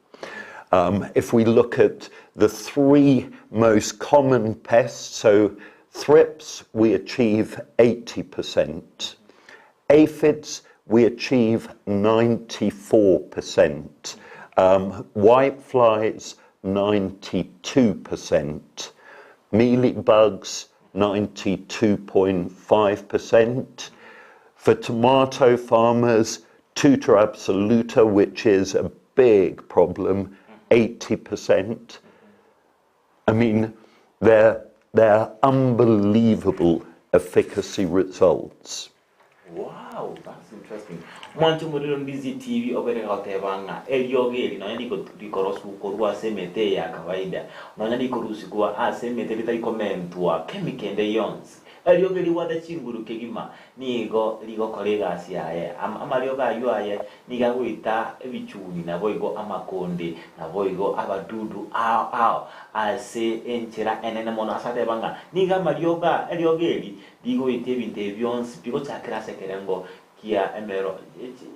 If we look at the three most common pests, so thrips, we achieve 80%. Aphids, we achieve 94%. Whiteflies, 92%. Mealybugs, 92.5%. For tomato farmers, Tuta absoluta, which is a big problem, 80%. I mean, they're, they're unbelievable efficacy results. Wow, that's interesting. Mwanche omorero Ndizi TV obere goteba ng'a eriogo eri nonya rikorosigwa korwa ase emete eye ya kawaida, nonya rikorusigwa ase emete ritari komentwa chemical ende yonsi. Eriogo ribwate chinguru kegima nigo rigokora egasi yaye. Amariogo ayio aye nigo agoita ebichuni naboigo amakonde naboigo abadudu ao ao ase enchera enene mono ase ateba ng'a nigo amariogo eriogo eri rigoita ebinto ebi bionsi pi gochakera ase ekerengo kia emero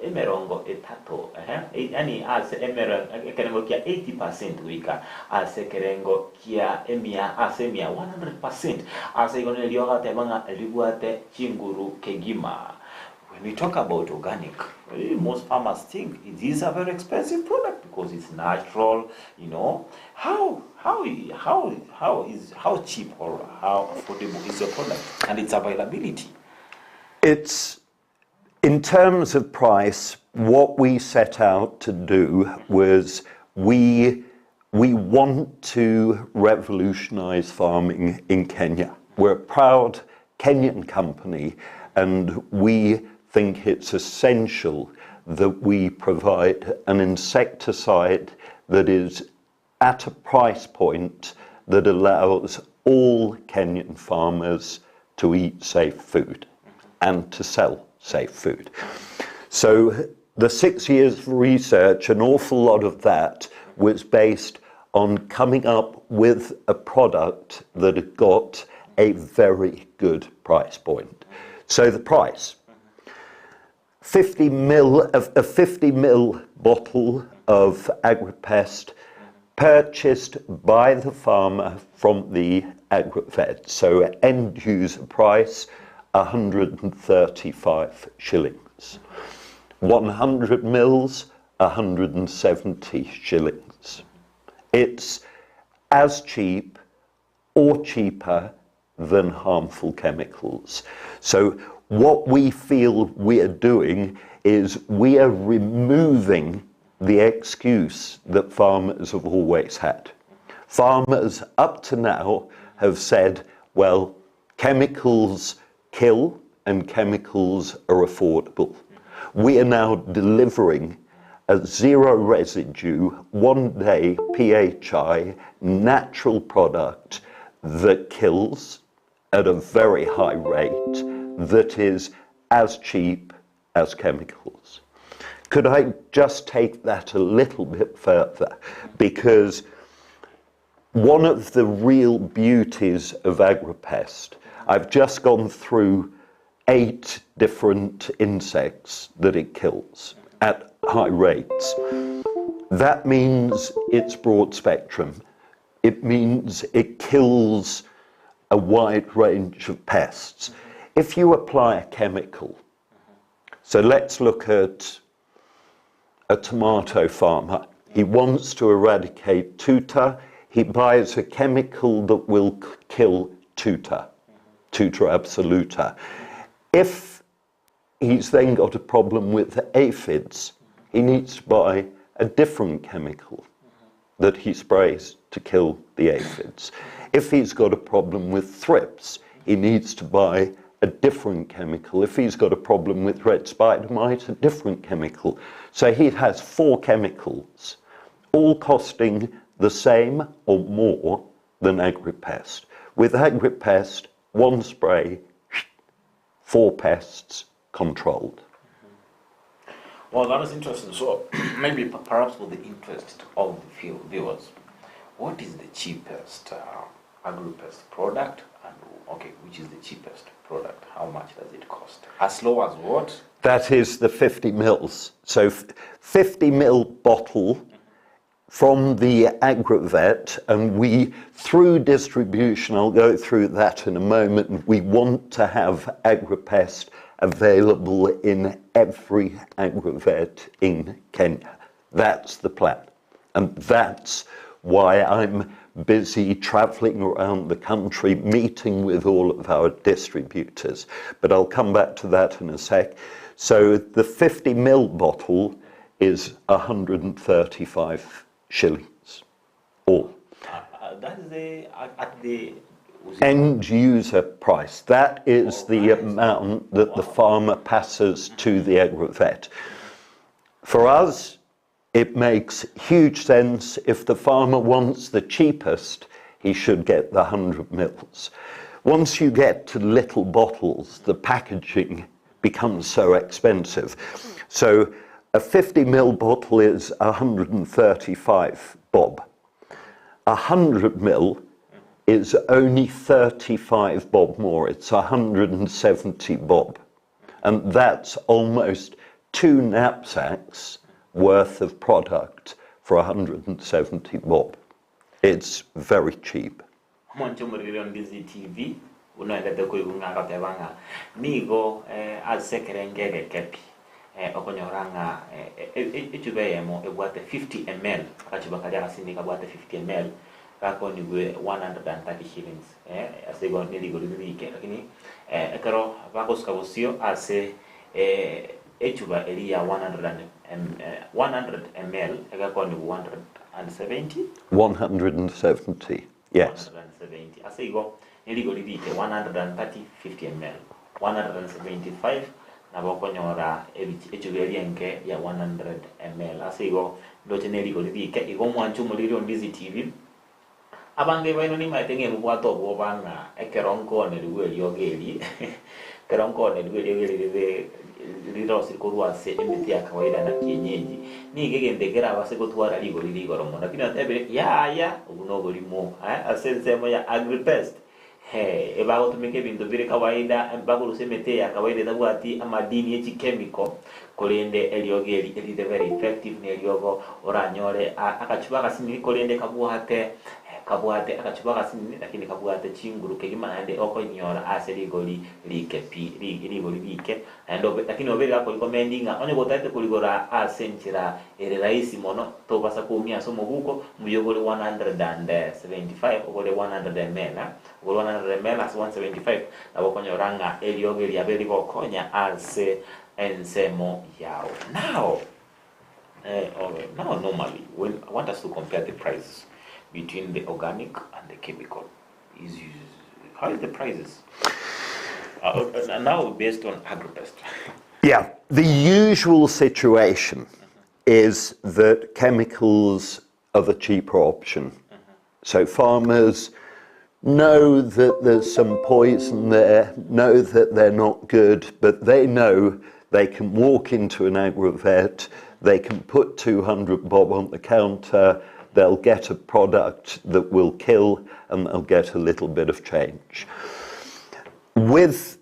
emerongo etato ehe yaani ase emero ekerengo kia 80% goika ase ekerengo kia emia ase emia 100% ase igo neriogo ateba ng'a ribwate chinguru kegima. When we talk about organic, most farmers think it is a very expensive product because it's natural, you know. How how how how is how cheap or how affordable is your product and its availability? It's in terms of price, what we set out to do was we we want to revolutionize farming in Kenya. We're a proud Kenyan company and we think it's essential that we provide an insecticide that is at a price point that allows all Kenyan farmers to eat safe food and to sell safe food. So the 6 years of research, an awful lot of that was based on coming up with a product that had got a very good price point. So the price, 50 mil, a 50 mil bottle of Agripest purchased by the farmer from the agrovet. So end user price, 135 shillings. 100 mils, 170 shillings. It's as cheap or cheaper than harmful chemicals. So what we feel we are doing is we are removing the excuse that farmers have always had. Farmers up to now have said, well, chemicals kill and chemicals are affordable. We are now delivering a zero residue, 1 day PHI natural product that kills at a very high rate, that is as cheap as chemicals. Could I just take that a little bit further? Because one of the real beauties of Agripest, I've just gone through 8 different insects that it kills at high rates. That means it's broad spectrum. It means it kills a wide range of pests. If you apply a chemical, so let's look at a tomato farmer. He wants to eradicate tuta. He buys a chemical that will kill tuta, tuta absoluta. If he's then got a problem with aphids, he needs to buy a different chemical that he sprays to kill the aphids. If he's got a problem with thrips, he needs to buy a different chemical. If he's got a problem with red spider mite, a different chemical. So he has 4 chemicals, all costing the same or more than Agripest. With Agripest, 1 spray, 4 pests controlled. Well, that is interesting. So maybe perhaps for the interest of the few viewers, what is the cheapest Agripest product? And okay, which is the cheapest product? How much does it cost? As low as what? That is the 50 mils. So 50 mil bottle from the agrovet, and we, through distribution, I'll go through that in a moment, we want to have Agripest available in every agrovet in Kenya. That's the plan. And that's why I'm busy traveling around the country, meeting with all of our distributors. But I'll come back to that in a sec. So the 50 mil bottle is 135 shillings all. That is the at the end user price. That is the amount that the farmer passes to the agrovet. For us, it makes huge sense. If the farmer wants the cheapest, he should get the 100 mils. Once you get to little bottles, the packaging becomes so expensive. So a 50 mil bottle is 135 bob. 100 mil is only 35 bob more. It's 170 bob. And that's almost two knapsacks worth of product for 170 bob. It's very cheap. Omonche omoriri on Ndizi TV buna oendete koigwa ng'a agoteba ng'a nigo ase ekerengo egeke pi okonyora ng'a echuba eyemo ebwate 50 ml, agachuba karia agasini kabwate 50 ml gakonigwe 130 shillings ase igo nerigori ririke lakini ekero bagosuka bosio ase echuba eria ya 100 100 ml egakonigwa 170. 170, yes. 170. Ase igo nerigori rike 130 50 ml 175 nabo okonyora echuba eria enke ya 100 ml. Ase igo ndoche nerigori rike igo omwanche omoriri o Ndizi TV. Abange baino nimaete ng'a emobwate obwoba ng'a ekero nkoonerigwe eriogo eri, ekero nkoonerigwe eriogo eri ribe rirosire korwa ase emete ya kawaida na kienyeji, nigo egento eke kerabase gotwara rigori rigoro mono. Lakini otebire, yaya, obwo noborimo eh, ase ensemo ya Agripest, eh, ebagotumeka ebinto bire kawaida, bakorusia emete eye ya kawaida etabwati amadini ye chichemical, korende eriogo eri erire very effective, na eriogo oranyore agachuba agasinini korende kabwate kabwate agachuba agasinini lakini kabwate chinguru kegima naende okonyora ase rigori rike pi, rigori rike naende obe lakini obe iga akoricommend ng'a onye gotagete korigora ase enchera ere rahisi mono tobasa koumia ase omobuko, mbuya ogore 175 ogore 100 ml ogore 100 ml ase 175 nabo okonyora ng'a eriogo eriabe rigokonya ase ensemo yao. Now, now normally when I want us to compare the prices between the organic and the chemical. Is how is the prices? Now based on Agripest. Yeah, the usual situation is that chemicals are the cheaper option. So farmers know that there's some poison there, know that they're not good, but they know they can walk into an agrovet, they can put 200 bob on the counter, they'll get a product that will kill, and they'll get a little bit of change. With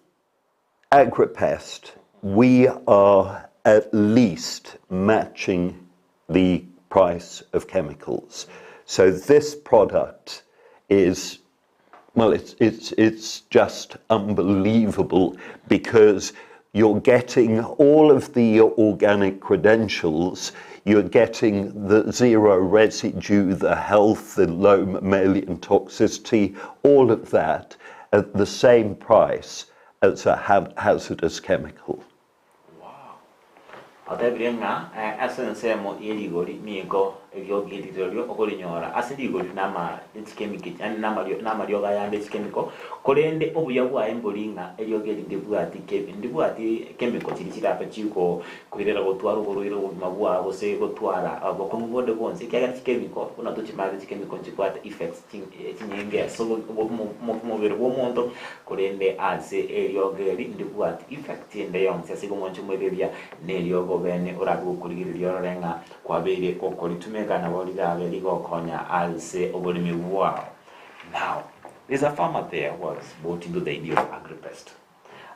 Agripest, we are at least matching the price of chemicals. So this product is, well, it's just unbelievable because you're getting all of the organic credentials, you're getting the zero residue, the health, the low mammalian toxicity, all of that at the same price as a hazardous chemical. Wow. Otebirie ng'a ase ensemo ye rigori nigo eriogi eri rirorio okorinyora ase rigori nama chikemiki yaani namariogo ayande chikemiko, korende obuya bwaye mbori ng'a eriogi eri ndibwati ndibwati chemical chiria chirabe chikoirera gotwara oborwaire obogima bwao gose gotwara obokong'u bonde bwonsi ekiagera chikemiko buna tochimanyete chikemiko nchibwate effects chinyinge ase omobere bw'omonto, korende ase eriogo eri ndibwati effect ende yonsi ase igo mwanche omoireria neriogo bene orabe gokorigereria orore ng'a kwabeire gokoritumeka nabo rirabe rigokonya ase oboremi bwao. Now, there's a farmer there who has bought into the idea of Agripest.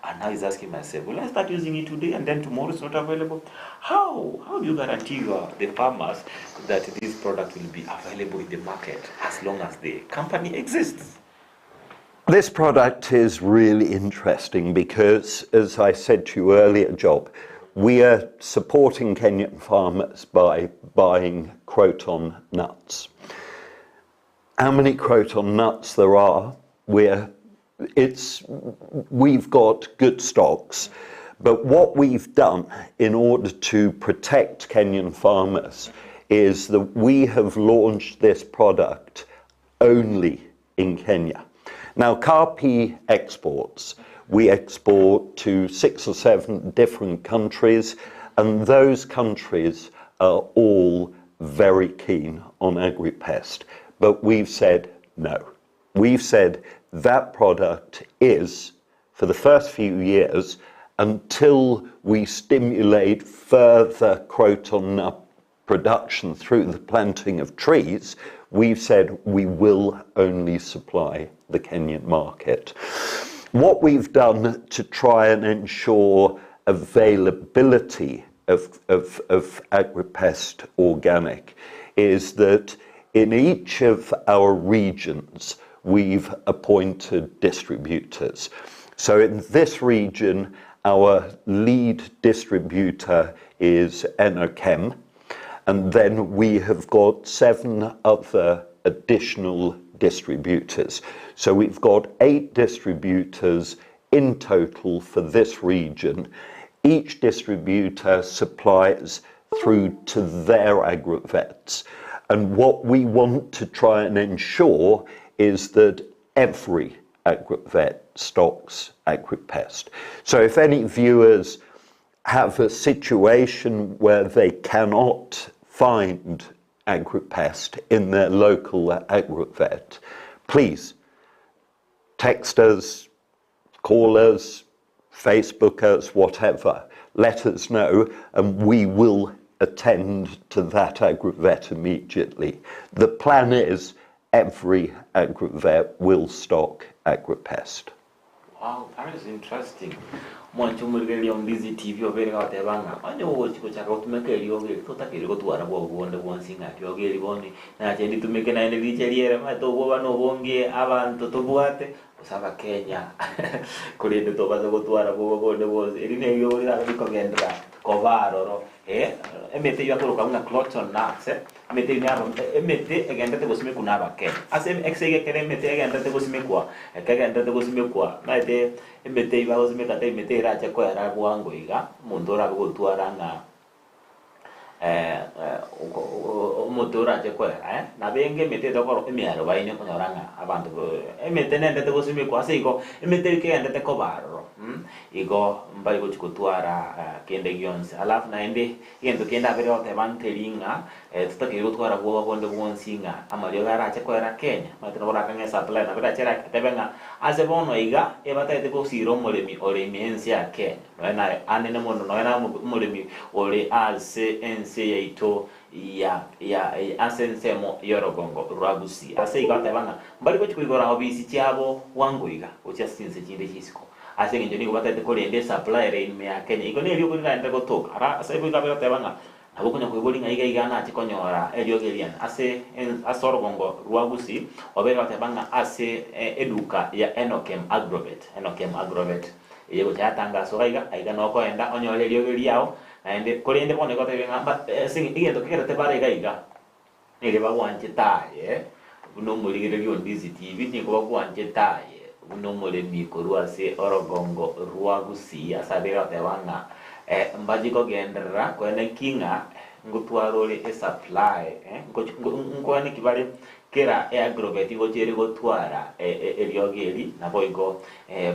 And now he's asking myself, will I start using it today and then tomorrow it's not available? How? How do you guarantee the farmers that this product will be available in the market as long as the company exists? This product is really interesting because, as I said to you earlier, Job, we are supporting Kenyan farmers by buying Croton nuts. How many Croton nuts there are, we're, it's, we've got good stocks. But what we've done in order to protect Kenyan farmers is that we have launched this product only in Kenya. Now, Karpee exports. We export to 6 or 7 different countries, and those countries are all very keen on AgriPest. But we've said no. We've said that product is, for the first few years, until we stimulate further croton nut production through the planting of trees, we've said we will only supply the Kenyan market. What we've done to try and ensure availability of AgriPest Organic is that in each of our regions, we've appointed distributors. So in this region, our lead distributor is Enerchem, and then we have got 7 other additional distributors. So we've got 8 distributors in total for this region. Each distributor supplies through to their agrovets. And what we want to try and ensure is that every agrovet stocks AgriPest. So if any viewers have a situation where they cannot find AgriPest in their local agrovet, please text us, call us, Facebook us, whatever. Let us know, and we will attend to that agrovet immediately. The plan is every agrovet will stock AgriPest. Wow, that is interesting. Mwancho omorigereria o Ndizi TV obeire gagoteba ng'a onye ogochi gochaka gotumeka eriogi eri totakeire gotwara bwogo bonde bwonsi ng'a riogi eri bono nache nditumeke naende riche riere omanyete obwoba na obonge abanto tobwate gose abakenya korende tobasa gotwara bwoba bonde bwonsi eri neriogo rirabe rikogenderera koba aroro eh, emete eywo akoroka buna croton nuts eh. Emete eyio naro emete egenderete gosimekwa nabakenya. Ase ase iga ekero emete egenderete gosimekwa, ekegenderete gosimekwa, omanyete emete eyio bagosimeka tari mete erache koera bwango iga, omonto orabe gotwara ng'a omote orache koera eh, nabo enge emete etokoro emiarobaini okonyora ng'a abanto emete nendete gosimekwa ase igo, emete eyio kegenderete koba aroro igo mbari gochi gotwara kende gionsi. Alafu naende. Egento kende abeire goteba nkeri ng'a totakeire gotwara bwoba bonde bwonsi ng'a amariogo arache koera Kenya. Omanyete nabo orakang'e esupply nabo erache etebe ng'a ase bono iga ebatagete gosira omoremi ore ime y'ense ya Kenya. Nonya naye anene mono nonya naye omoremi ore ase ense yaito ya ya ase ensemo y'orogongo rwa Gusii. Ase igo ateba ng'a mbari gochia koigora obisi chiabo bwango iga gochia ase chinse chinde chisiko. Ase engencho nigo batagete korenda esupply ere ime ya Kenya. Igo neriogo riragenderere gotoka. Ara ase igo abe goteba ng'a nabo okonya koiboria ng'a iga iga nache konyora eriogi eriane ase ase orogongo rwa Gusii, obeire goteba ng'a ase eduka ya Enokem Agrovet, Enokem Agrovet, eye gocha yatangaswa iga iga, aiga nokoenda onyore eriogi riao, naende korende bono igo otebe ng'a ase egento kegerete bare iga iga, Nigo bagwanchete aye buna omorigereria o Ndizi TV, nigo bagwanchete aye buna omoremi korwa ase orogongo rwa Gusii ase abeire goteba ng'a mbache kogenderera koeneki ng'a ngotwara ore esupply nkoeneki bare kera eagrovet ngochia ere gotwara eriogi eri naboigo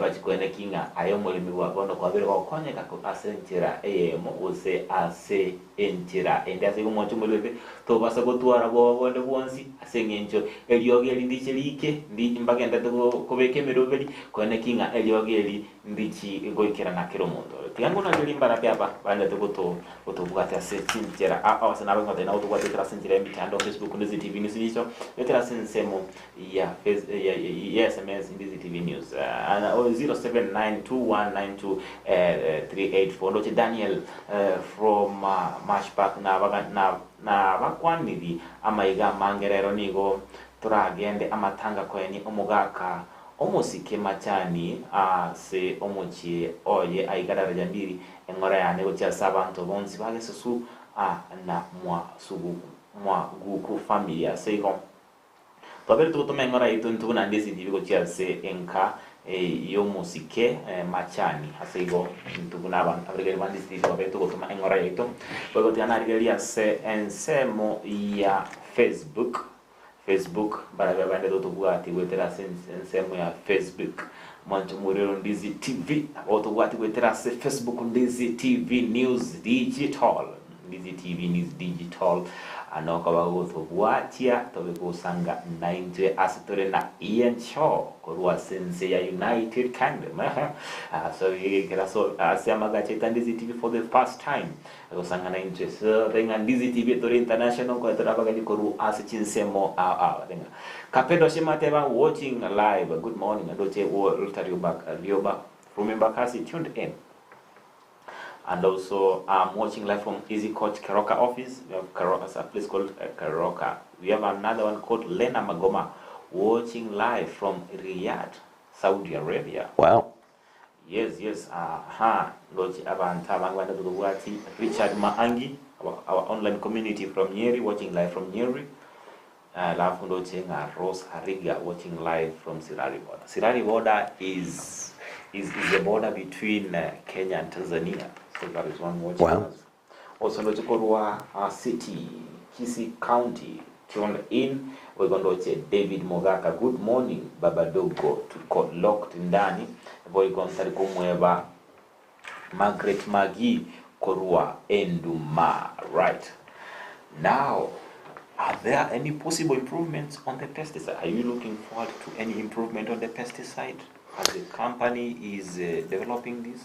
bachie koeneki ng'a aye omoremi bono kwabeire gokonyeka ase enchera eyemo gose ase Enchera ende ase igo omwancho omorwete tobasa gotwara bwoba bonde bwonsi, ase engencho eriogi eri ndiche riike, ndi mbagenderete kobeka emeroberi, koeneki ng'a eriogi eri ndichi goikerana kera omonto ore. Tiga ngonache rimbarabi aba bagenderete goto gotobwatia ase chinchera ao ase nabe ngoteba nagotobwatia goetera ase enchera y'emetandao Facebook, Ndizi TV News Digital, goetera ase ensemo ya face ya ya sms Ndizi TV News 0792192384 ndoche Daniel from Mash Park nabakwaniri amaiga amange rero nigo toragende amatanga koenia omogaka. Omosike Machani ase omochie oye aiga Daraja Mbili, eng'ora yane gochia ase abanto bonsi ba Gesusu na Mwaguku family. Ase igo twabeire togotoma eng'ora yaito intwe buna Ndizi TV gochia ase enka y'omosike Machani. Ase igo intwe buna abaregeri ba Ndizi TV twabeire togotoma eng'ora yaito. Boigo tiga narigereria ase ensemo ya Facebook. Facebook, mbarabwo abande totobwati goetera ase ensemo ya Facebook. Mwanche omorero Ndizi TV, nabo tobwati goetera ase Facebook Ndizi TV News Digital. Ndizi TV News Digital. Ano okoba gotobwatia tobe gosanga naintwe ase tore na Ian Shaw korwa ase ense ya United Kingdom. So gekera so ase amagacho aito Ndizi TV for the first time. Gosang'ana intwe sobe ng'a Ndizi TV tore international nkoe tore abageni korwa ase chinsemo ao ao ng'a Kapedo Shimateba watching live good morning ndoche Walter Rioba Rioba from Embakasi tuned in and also I'm watching live from Easy Coach Keroka office we have Keroka a place called uh, Keroka we have another one called Lena Magoma watching live from Riyadh Saudi Arabia Wow. Yes yes aha ndoche abanto abange bande tokobwati Richard Maangi our, our online community from Nyeri watching live from Nyeri alafu ndoche ng'a Rose Hariga watching live from Sirari border. Sirari border is is is the border between uh, Kenya and Tanzania so that is one watching Wow. us. Also ndoche korwa uh, city Kisii County tuned in boigo ndoche David Mogaka good morning baba dogo tuko locked ndani boigo ntari komweba Margaret Magi korwa Enduma right now are there any possible improvements on the pesticide are you looking forward to any improvement on the pesticide as the company is uh, developing this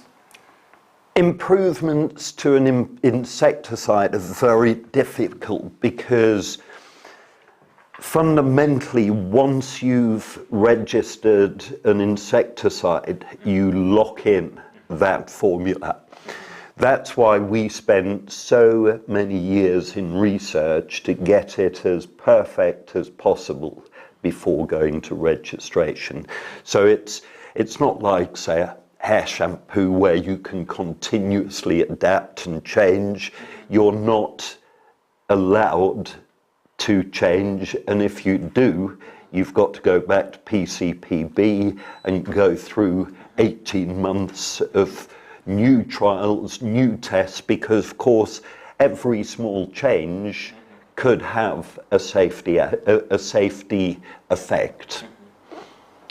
Improvements to an insecticide are very difficult because fundamentally, once you've registered an insecticide, you lock in that formula. That's why we spent so many years in research to get it as perfect as possible before going to registration. So it's it's not like, say, a hair shampoo where you can continuously adapt and change. You're not allowed to change, and if you do, you've got to go back to PCPB and go through 18 months of new trials, new tests, because of course every small change could have a safety a, a safety effect.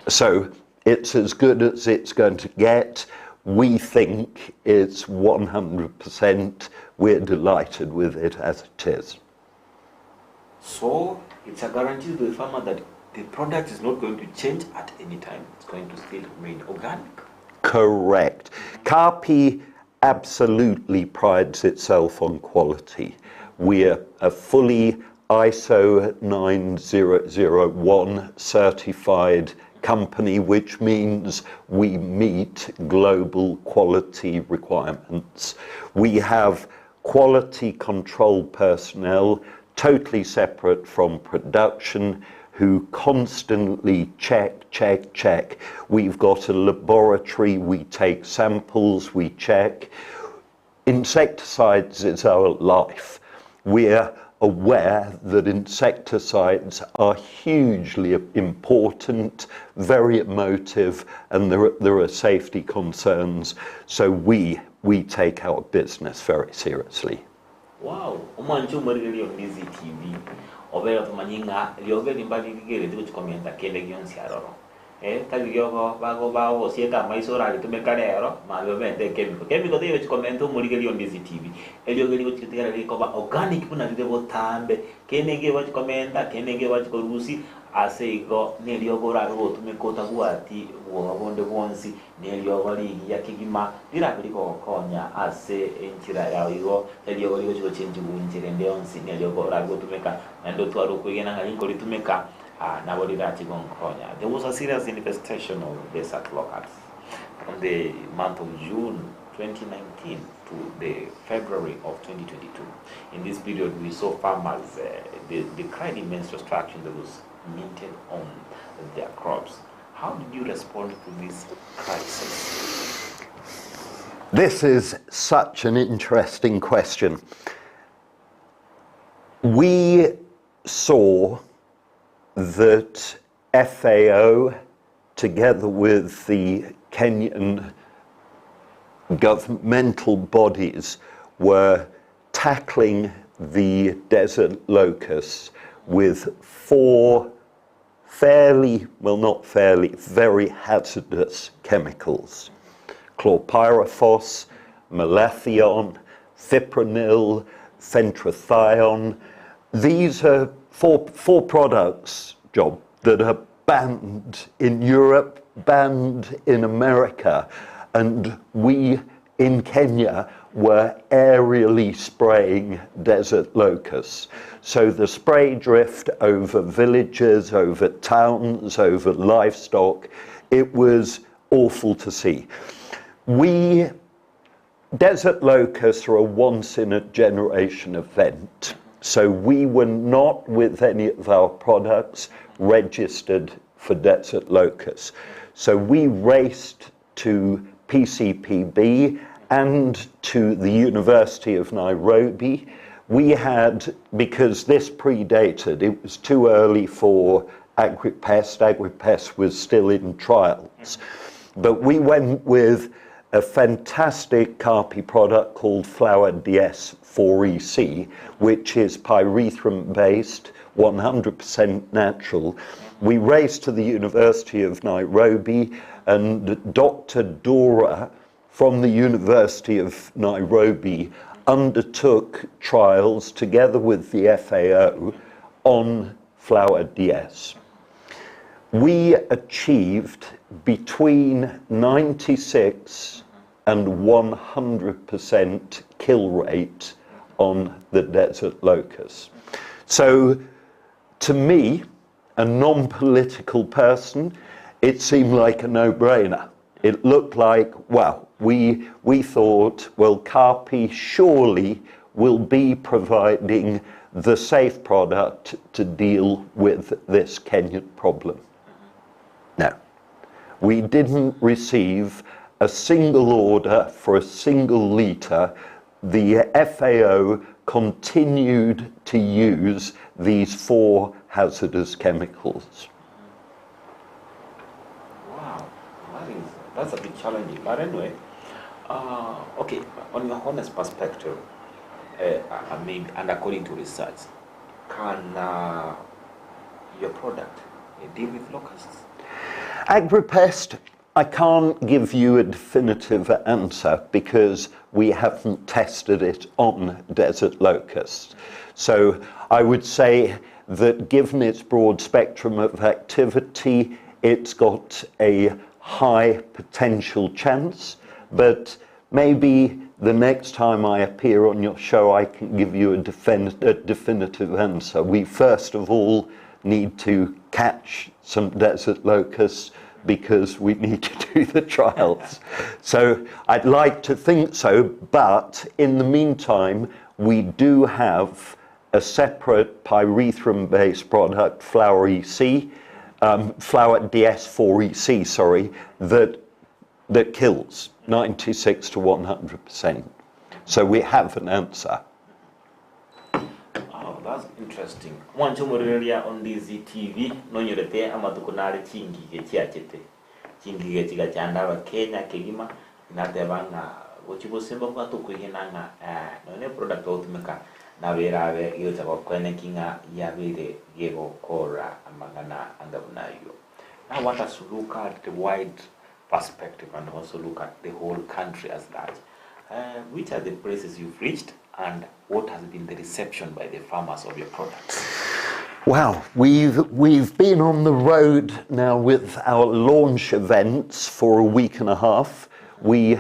So it's as good as it's going to get. We think it's 100%. We're delighted with it as it is. So it's a guarantee to the farmer that the product is not going to change at any time. It's going to still remain organic. Correct. Karpy absolutely prides itself on quality. We're a fully ISO 9001 certified company, which means we meet global quality requirements. We have quality control personnel totally separate from production who constantly check, check, check. We've got a laboratory, we take samples, we check. Insecticides is our life. We're aware that insecticides are hugely important, very emotive, and there are, there are safety concerns. So we, we take our business very seriously. Wow, omwanche omorigereria o Ndizi TV, obere otomanye ng'a riogo eri mbarigereti gochia komenta kende gionsi aroro. Eh, tari riogo bago bagogosieka amaiso oraritumeka rero, mambia omente ekemiko. Kemiko teiyo gochia komenta omorigereria o Ndizi TV. Eriogo eri gochia gotigara rikoba organic buna rire botambe. Kende nkeiyo bachi komenta, kende nkeiyo bachi korusia, ase igo neriogo orabe gotumeka otabwati bwoba bonde bwonsi. Neriogo rigiya kegima rirabe rigogokonya ase enchera yao igo eriogo rigochi gochenchigwa enchera ende yonsi neriogo orabe gotumeka naende otware okwegena ng'a rinkoritumeka nabo rirache gonkonya. There was a serious infestation of desert locusts from the month of June 2019 to the February of 2022. In this period we saw farmers uh, they, decried immense destruction that was meted on their crops. How did you respond to this crisis? This is such an interesting question. We saw that FAO, together with the Kenyan governmental bodies, were tackling the desert locusts with four fairly, well, not fairly, very hazardous chemicals: chlorpyrifos, malathion, fipronil, fenthion. These are four products, Job, that are banned in Europe, banned in America, and we in Kenya were aerially spraying desert locusts. So the spray drift over villages, over towns, over livestock, it was awful to see. Desert locusts are a once-in-a-generation event. So we were not, with any of our products, registered for desert locusts. So we raced to PCPB and to the University of Nairobi. We had, because this predated, it was too early for AgriPest. AgriPest was still in trials. But we went with a fantastic CARPI product called Flower DS4EC, which is pyrethrum-based, 100% natural. We raced to the University of Nairobi, and Dr. Dora from the University of Nairobi undertook trials together with the FAO on Flower DS. We achieved between 96 and 100% kill rate on the desert locust. So to me, a non-political person, it seemed like a no-brainer. It looked like, well, we thought, well, CARPI surely will be providing the safe product to deal with this Kenyan problem. No, we didn't receive a single order for a single liter. The FAO continued to use these four hazardous chemicals. Wow, that's a bit challenging. But anyway, okay, on your honest perspective, maybe, and according to research, can your product deal with locusts? AgriPest, I can't give you a definitive answer because we haven't tested it on desert locusts. So I would say that given its broad spectrum of activity, it's got a high potential chance, but maybe the next time I appear on your show, I can give you a definitive answer. We first of all need to catch some desert locusts because we need to do the trials. So I'd like to think so, but in the meantime, we do have a separate pyrethrum-based product, Flower EC, Flower DS4EC, sorry, that kills 96 to 100%. So we have an answer. Oh, that's interesting. Mwancho morireria on DZTV nonyorete amatuko nare chingige chiachete chingige chigachanda abakenya kegima nateba ng'a gochi bosemba bwatokoigena ng'a nonye product ogotumeka naberabe gegocha gokoeneki ng'a yabere gegokora amang'ana anga buna aywo. Now I want us to look at the wide perspective and also look at the whole country as large. Which are the places you've reached and what has been the reception by the farmers of your products? Wow, we've been on the road now with our launch events for a week and a half. We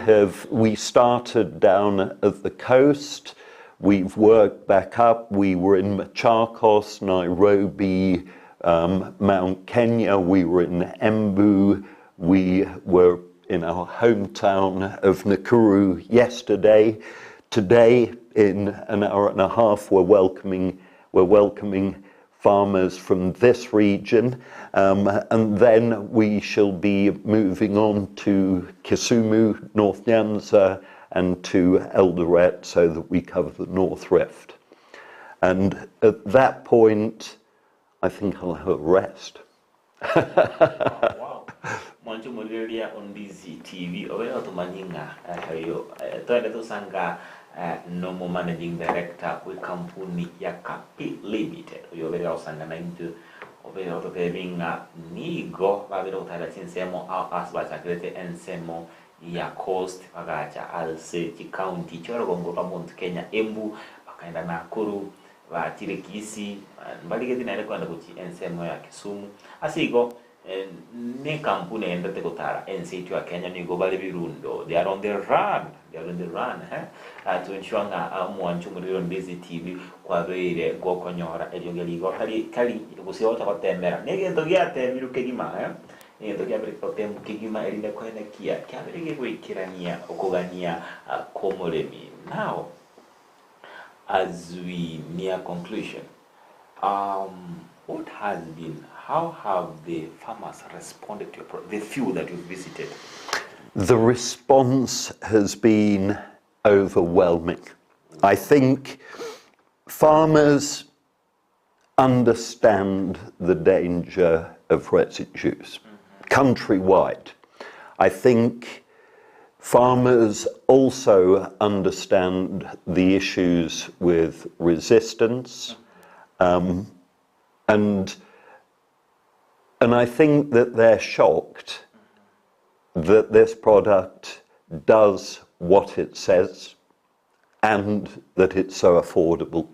started down at the coast. We've worked back up. We were in Machakos, Nairobi, Mount Kenya. We were in Embu. We were in our hometown of Nakuru yesterday. Today, in an hour and a half, we're welcoming farmers from this region, and then we shall be moving on to Kisumu, North Nyanza, and to Eldoret so that we cover the North Rift. And at that point, I think I'll have a rest. Wow. Mwanche omorigereria o Ndizi TV obe otomanyi ng'a eh, oyo eh, toende tosanga eh, nomo managing director bw'ekampuni ya Kapi Limited oyo obere gosanga naintwe obere ototebi ng'a nigo babere gotarera chinsemo ao ase bachakerete ensemo ya Coast bagacha ase chicounty chi'orogongo rwa Mount Kenya Embu bakaenda Nakuru Bachire Kisii, mbarigeti naende kogenda gochia ensemo ya Kisumu. Ase igo, nekampuni egenderete gotara ense yaito ya Kenya nigo bare birundo, they are on the run, they are on the run eh, to ensure ng'a omwancho omorero Ndizi TV kwabeire gokonyora eriogi rigo tari tari gose ogocha gotemera, negento giatemirwe kegima eh, negento kiabeire gotemwa kegima erinde koenekia kiabeire gegoikerania okogania kw'omoremi. Now. As we near conclusion, what has been, how have the farmers responded to your pro, the few that you've visited? The response has been overwhelming. I think farmers understand the danger of residues countrywide. I think farmers also understand the issues with resistance, and and I think that they're shocked that this product does what it says and that it's so affordable.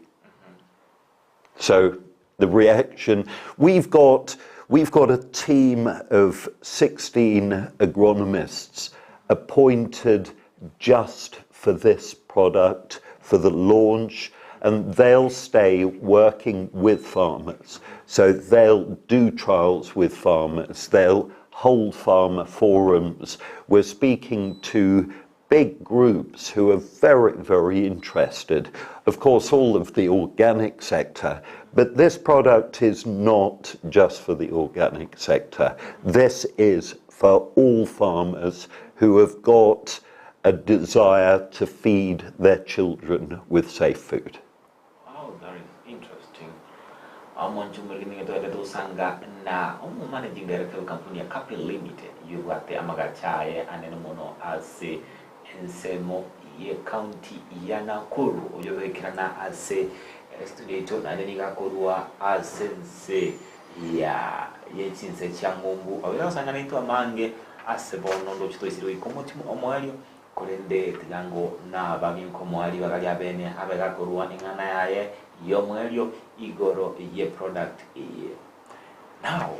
So the reaction, we've got we've got a team of 16 agronomists appointed just for this product, for the launch, and they'll stay working with farmers. So they'll do trials with farmers, they'll hold farmer forums. We're speaking to big groups who are very, very interested. Of course, all of the organic sector, but this product is not just for the organic sector. This is for all farmers who have got a desire to feed their children with safe food. Wow, that is interesting. Omonche omoriki nigo togende togosanga na omo managing director bwe kampuni ya Kapi Limited yobwate amagacho aye anene mono ase ensemo ye county ya Nakuru oyo goikerana ase studio yaito naende nigo akorwa ase ense ya ye chinse chia ng'umbu obeire gosanga naintwe amange ase bono ndoche toisire goika omotimo omoerio korende tiga ngo nabage nkomoa ribaga ria bene abe gakorwa eng'ana yaye y'omoerio igoro ye product eye. Now,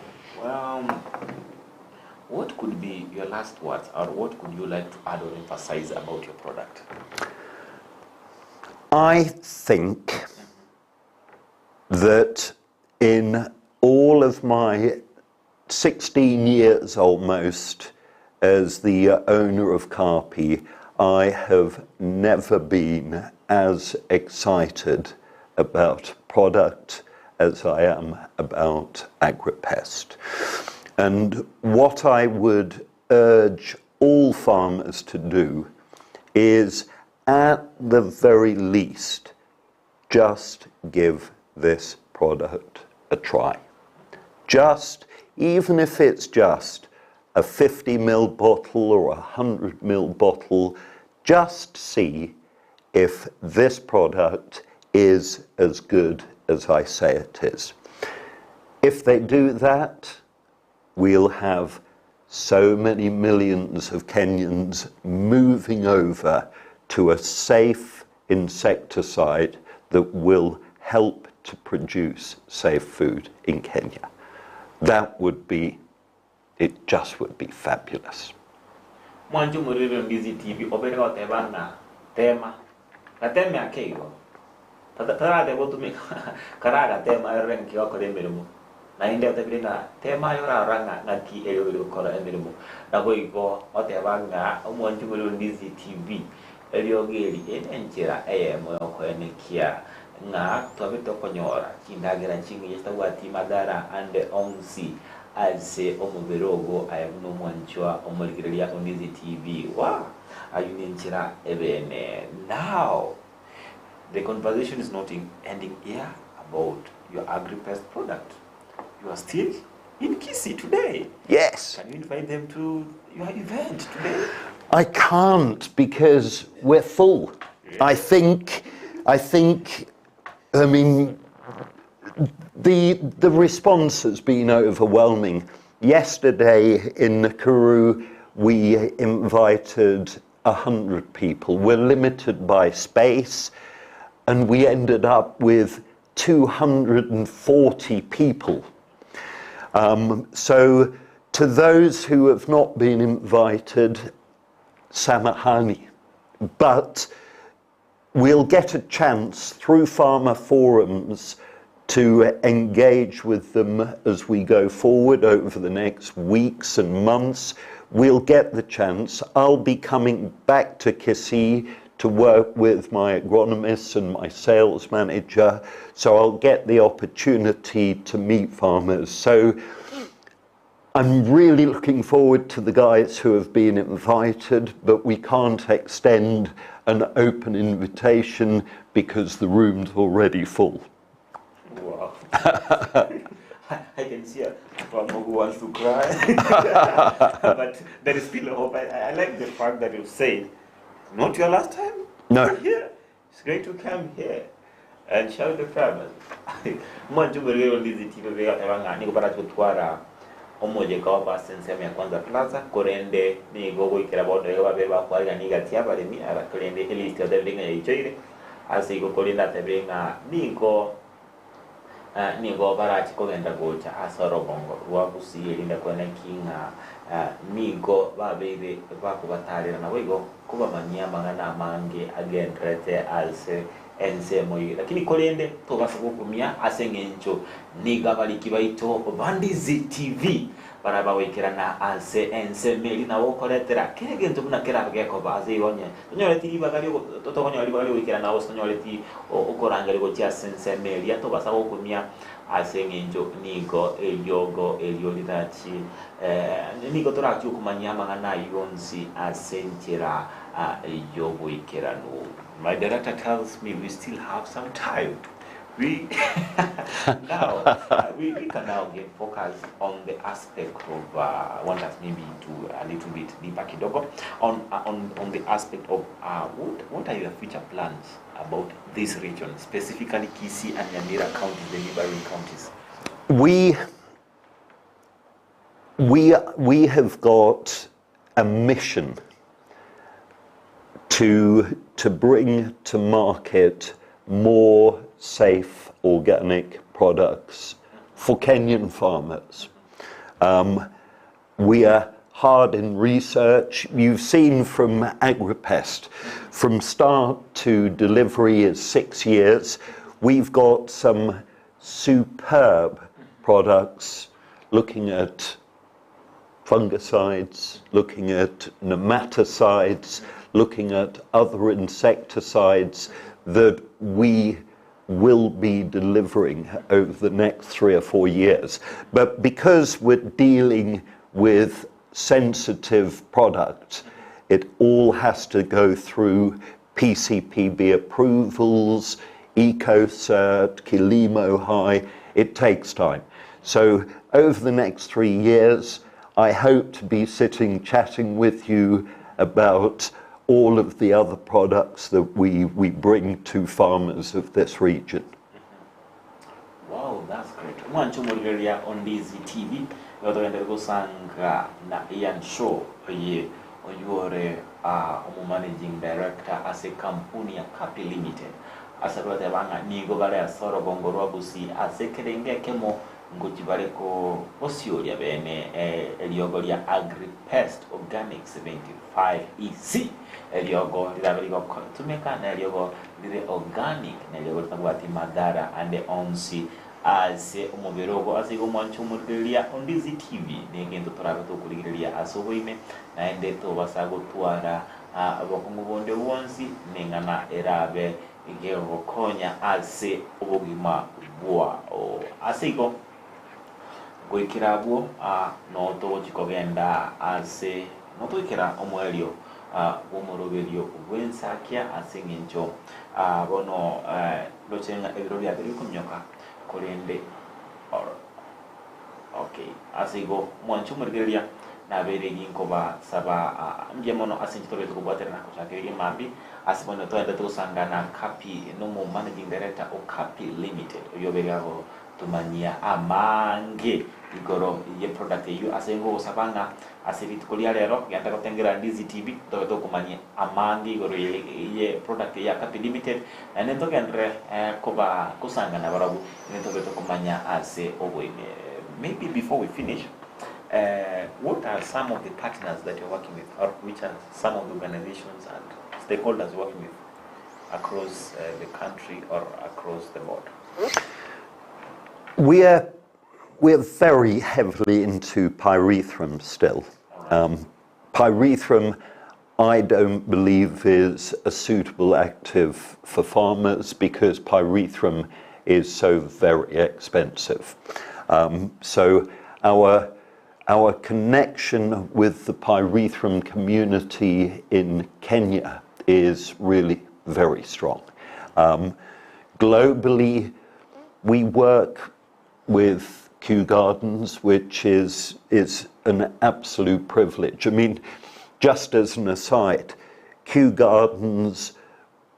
what could be your last words or what could you like to add or emphasize about your product? I think that in all of my 16 years almost as the owner of Karpy, I have never been as excited about product as I am about AgriPest. And what I would urge all farmers to do is, at the very least, just give this product a try. Just, even if it's just a 50 ml bottle or a 100 ml bottle, just see if this product is as good as I say it is. If they do that, we'll have so many millions of Kenyans moving over to a safe insecticide that will help to produce safe food in Kenya. That would be, it just would be fabulous. Mwanche omorero Ndizi TV obeire goteba ng'a tema gateme ake igo tarateba otumeke karagatema arore ng'aki gokora emeremo naende otebire ng'a tema aye orarora ng'a ng'aki eriogi rigokora emeremo naboigo oteba ng'a omwanche omorero Ndizi TV eriogi eri ere enchera eyemo yokoenekia. Ng'a twabe tokonyora chindagera chingiya chitabwati madhara ande onsi ase omobere ogo aye buna omwanchwa omorigereria o Ndizi TV. Waa! Ayio nenchera ebene. Now, the conversation is not ending here about your Agripest product. You are still in Kisii today. Yes. Can you invite them to your event today? I can't because we're full. I think, I think, I mean, the, the response has been overwhelming. Yesterday in Nakuru, we invited 100 people. We're limited by space, and we ended up with 240 people. Um, so, to those who have not been invited, Samahani. But we'll get a chance through farmer forums to engage with them as we go forward over the next weeks and months. We'll get the chance. I'll be coming back to Kisii to work with my agronomists and my sales manager, so I'll get the opportunity to meet farmers. So I'm really looking forward to the guys who have been invited, but we can't extend an open invitation because the room's already full. Wow. I can see a farmer who wants to cry. But there is still hope. I, I like the fact that you said, not your last time. No. Here. It's great to come here and show the farmers. Mwanju mwerero ndizi TV vega tabanga niko para kutwara omojeka wa ensemo ya Kwanza Plaza korende nigo goikera bono igo babe bakwarigania igati y'abaremi aba korende elist otebire ng'a yaichoire ase igo korende atebire ng'a nigo ah, nigo barachi kogenda gocha ase orogongo rwa Gusii erinde kweneki ng'a ah, nigo babeire bakobatarera nabo igo kobamanyia amang'ana amange agenderete ase ensemo eye. Lakini korende tobasa gokumia ase eng'encho nigo abariki baito ba Ndizi TV bara bagoikerana ase ensemo eria nabo okoretera kera egento buna kerabe gekoba ase igo onye tonyoreti ribaga riogo totokonyora ribaga riogoikerana gose tonyoreti okorangeria gochia ase ensemo eria tobasa gokumia ase eng'encho nigo eriogo erio rirachi eh, nigo torachie okomanyia amang'ana ayio onsi ase enchera y'oboikeranu. My director tells me we still have some time. We now uh, we, we can now get focus on the aspect of uh, want us maybe to a little bit deeper kidogo on uh, on on the aspect of uh, what what are your future plans about this region, specifically Kisii and Nyamira counties, the neighboring counties? We, we, we have got a mission to, to bring to market more safe organic products for Kenyan farmers. Um, we are hard in research. You've seen from Agripest, from start to delivery is 6 years. We've got some superb products looking at fungicides, looking at nematicides, looking at other insecticides that we will be delivering over the next 3 or 4 years. But because we're dealing with sensitive products, it all has to go through PCPB approvals, EcoCert, Kilimo High. It takes time. So over the next 3 years, I hope to be sitting chatting with you about all of the other products that we, we bring to farmers of this region. Wow, that's great. Mwancho morigereria on Ndizi TV, igo togenderere gosanga na Ian Shaw oye oyore uh, omo managing director ase kampuni ya Kapi Limited. Ase goteba ng'a nigo bare ase orogongo rwa Gusii ase ekerenge ekemo ngochi bare ko gosioria bene eh, eriogo ria Agripest Organic 75 EC eriogo rirabe rigotumeka na eriogo rire organic na eriogo ritabwati madhara ande onsi ase omobere ogo. Ase igo omwanche omorigereria o Ndizi TV negento torabe tokorigereria ase oboime naende tobasa gotwara obokong'u bonde bwonsi neng'ana erabe. Gegokonya ase obogima bwao. Ase igo, goikera abwo noo togochia kogenda ase, noo togoikera omoerio bw'omoroberio bw'ensakia ase eng'encho bono ndoche ng'a ebiro biabeire bikominyoka, korende Okay, ase igo mwanche omorigereria, nabeire ginkobasaba mbuya mono ase inche tobete kobwaterana gochakereria mambia ase bono toendete gosangana Kapi nomo managing director o Kapi Limited oyio obeire agotomanyia amange igoro ye product eyio ase ngogosaba ng'a ase rituko ria rero genda gotengera Ndizi TV tobe tokomanyia amange igoro ye product eye ya Kapi Limited naende ntogenderere koba gosangana barabwo Nigo tobete komanya ase oboime. Maybe before we finish, what are some of the partners that you're working with or which are some of the organizations and stakeholders you're working with across the country or across the board? We're very heavily into pyrethrum still. Pyrethrum I don't believe is a suitable active for farmers because pyrethrum is so very expensive. So our our connection with the pyrethrum community in Kenya is really very strong. Globally, we work with Kew Gardens, which is is an absolute privilege. I mean, just as an aside, Kew Gardens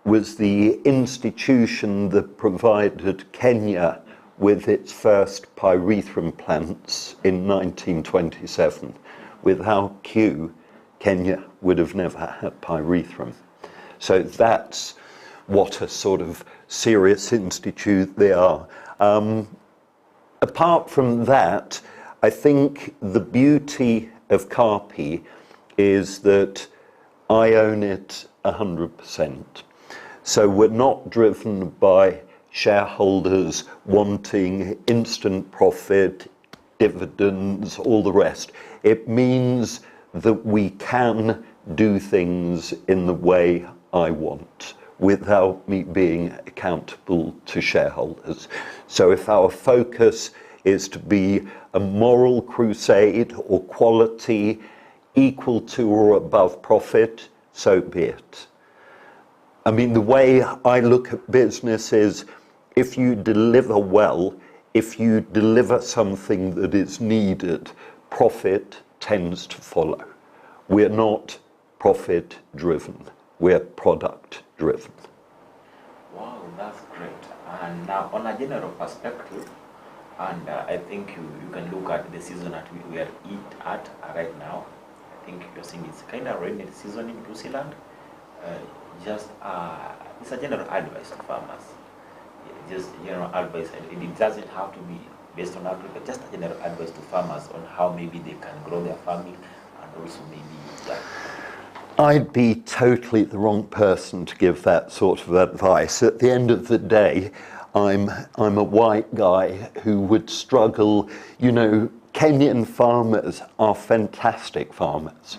was the institution that provided Kenya with its first pyrethrum plants in 1927. Without Kew, Kenya would have never had pyrethrum. So that's what a sort of serious institute they are. Apart from that, I think the beauty of Carpi is that I own it 100%. So we're not driven by shareholders wanting instant profit, dividends, all the rest. It means that we can do things in the way I want without me being accountable to shareholders. So if our focus is to be a moral crusade or quality equal to or above profit, so be it. I mean, the way I look at business is if you deliver well, if you deliver something that is needed, profit tends to follow. We're not profit driven, we're product driven. Wow, that's great. And now, on a general perspective, and I think you, you can look at the season that we, we are it at right now. I think you're seeing it's kind of rainy season in Gusiiland. Just it's a general advice to farmers. Just general advice, and it doesn't have to be based on agriculture, just a general advice to farmers on how maybe they can grow their farming and also maybe yeah. I'd be totally the wrong person to give that sort of advice. At the end of the day, I'm I'm a white guy who would struggle. You know, Kenyan farmers are fantastic farmers.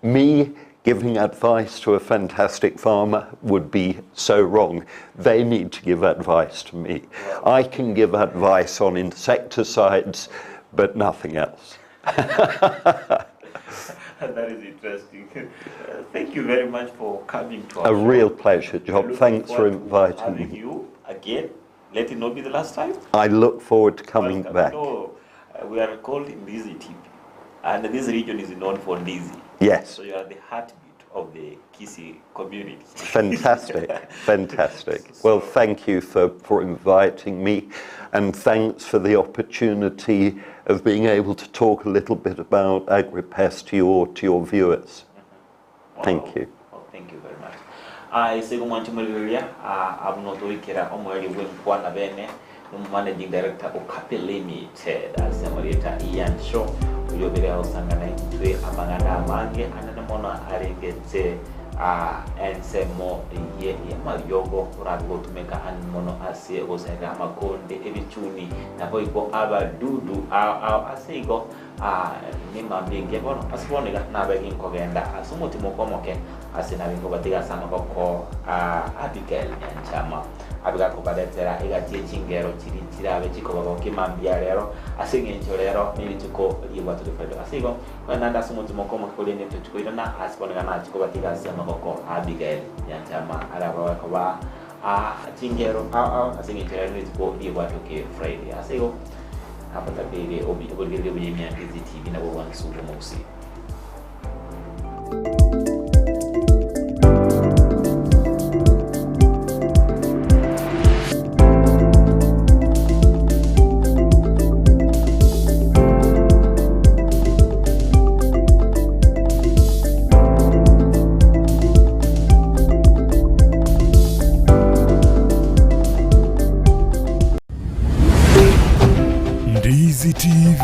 Me giving advice to a fantastic farmer would be so wrong. They need to give advice to me. I can give advice on insecticides, but nothing else. That is interesting. Thank you very much for coming to our A show. real pleasure, We're Job. looking Thanks for forward to inviting having me. you again. Let it not be the last time. I look forward to coming Welcome. back. No, we are called Ndizi TV, and this region is known for Ndizi. Yes. So you are the heartbeat of the Kisii community. Fantastic, fantastic. Well, thank you for, for inviting me, and thanks for the opportunity of being able to talk a little bit about AgriPest to your, to your viewers. Thank you. Well, thank you very much. Ase igo mwanche morigereria, abwo notoikera omoerio bw'enkwana bene nomo-managing director o Kape Limited ase amarieta Ian Shaw oyio obere agosangana intwe amang'ana amange anene mono arengete ensemo ye y'amariogo orabe gotumeka anene mono ase ogosaria amakonde ebichuni naboigo abadudu ao ao ase igo Aa, nimambia engiya bono, ase bono iga nabe ginkogenda ase omotimo omoke. Ase nabe nkobatiga ase amaboko a Abigail Nyanchama. Abe gakobaretera egati ye chingero chiria chirabe chikobagokia mambia rero, ase engencho rero nerituko ri'ebwato ri'Efraimu. Ase igo, kogenda ande ase omotimoko omoke korende ntochi koirana ase bono iga nachie kobatiga ase amaboko a Abigail Nyanchama arabe gakobaa chingero ao ao ase engencho rero nerituko ri'ebwato ki'Efraimu. Ase igo, nabatakeire oborigereria obuya ime ya Ndizi TV nabwo bwansu bw'omogusii. Ndizi TV.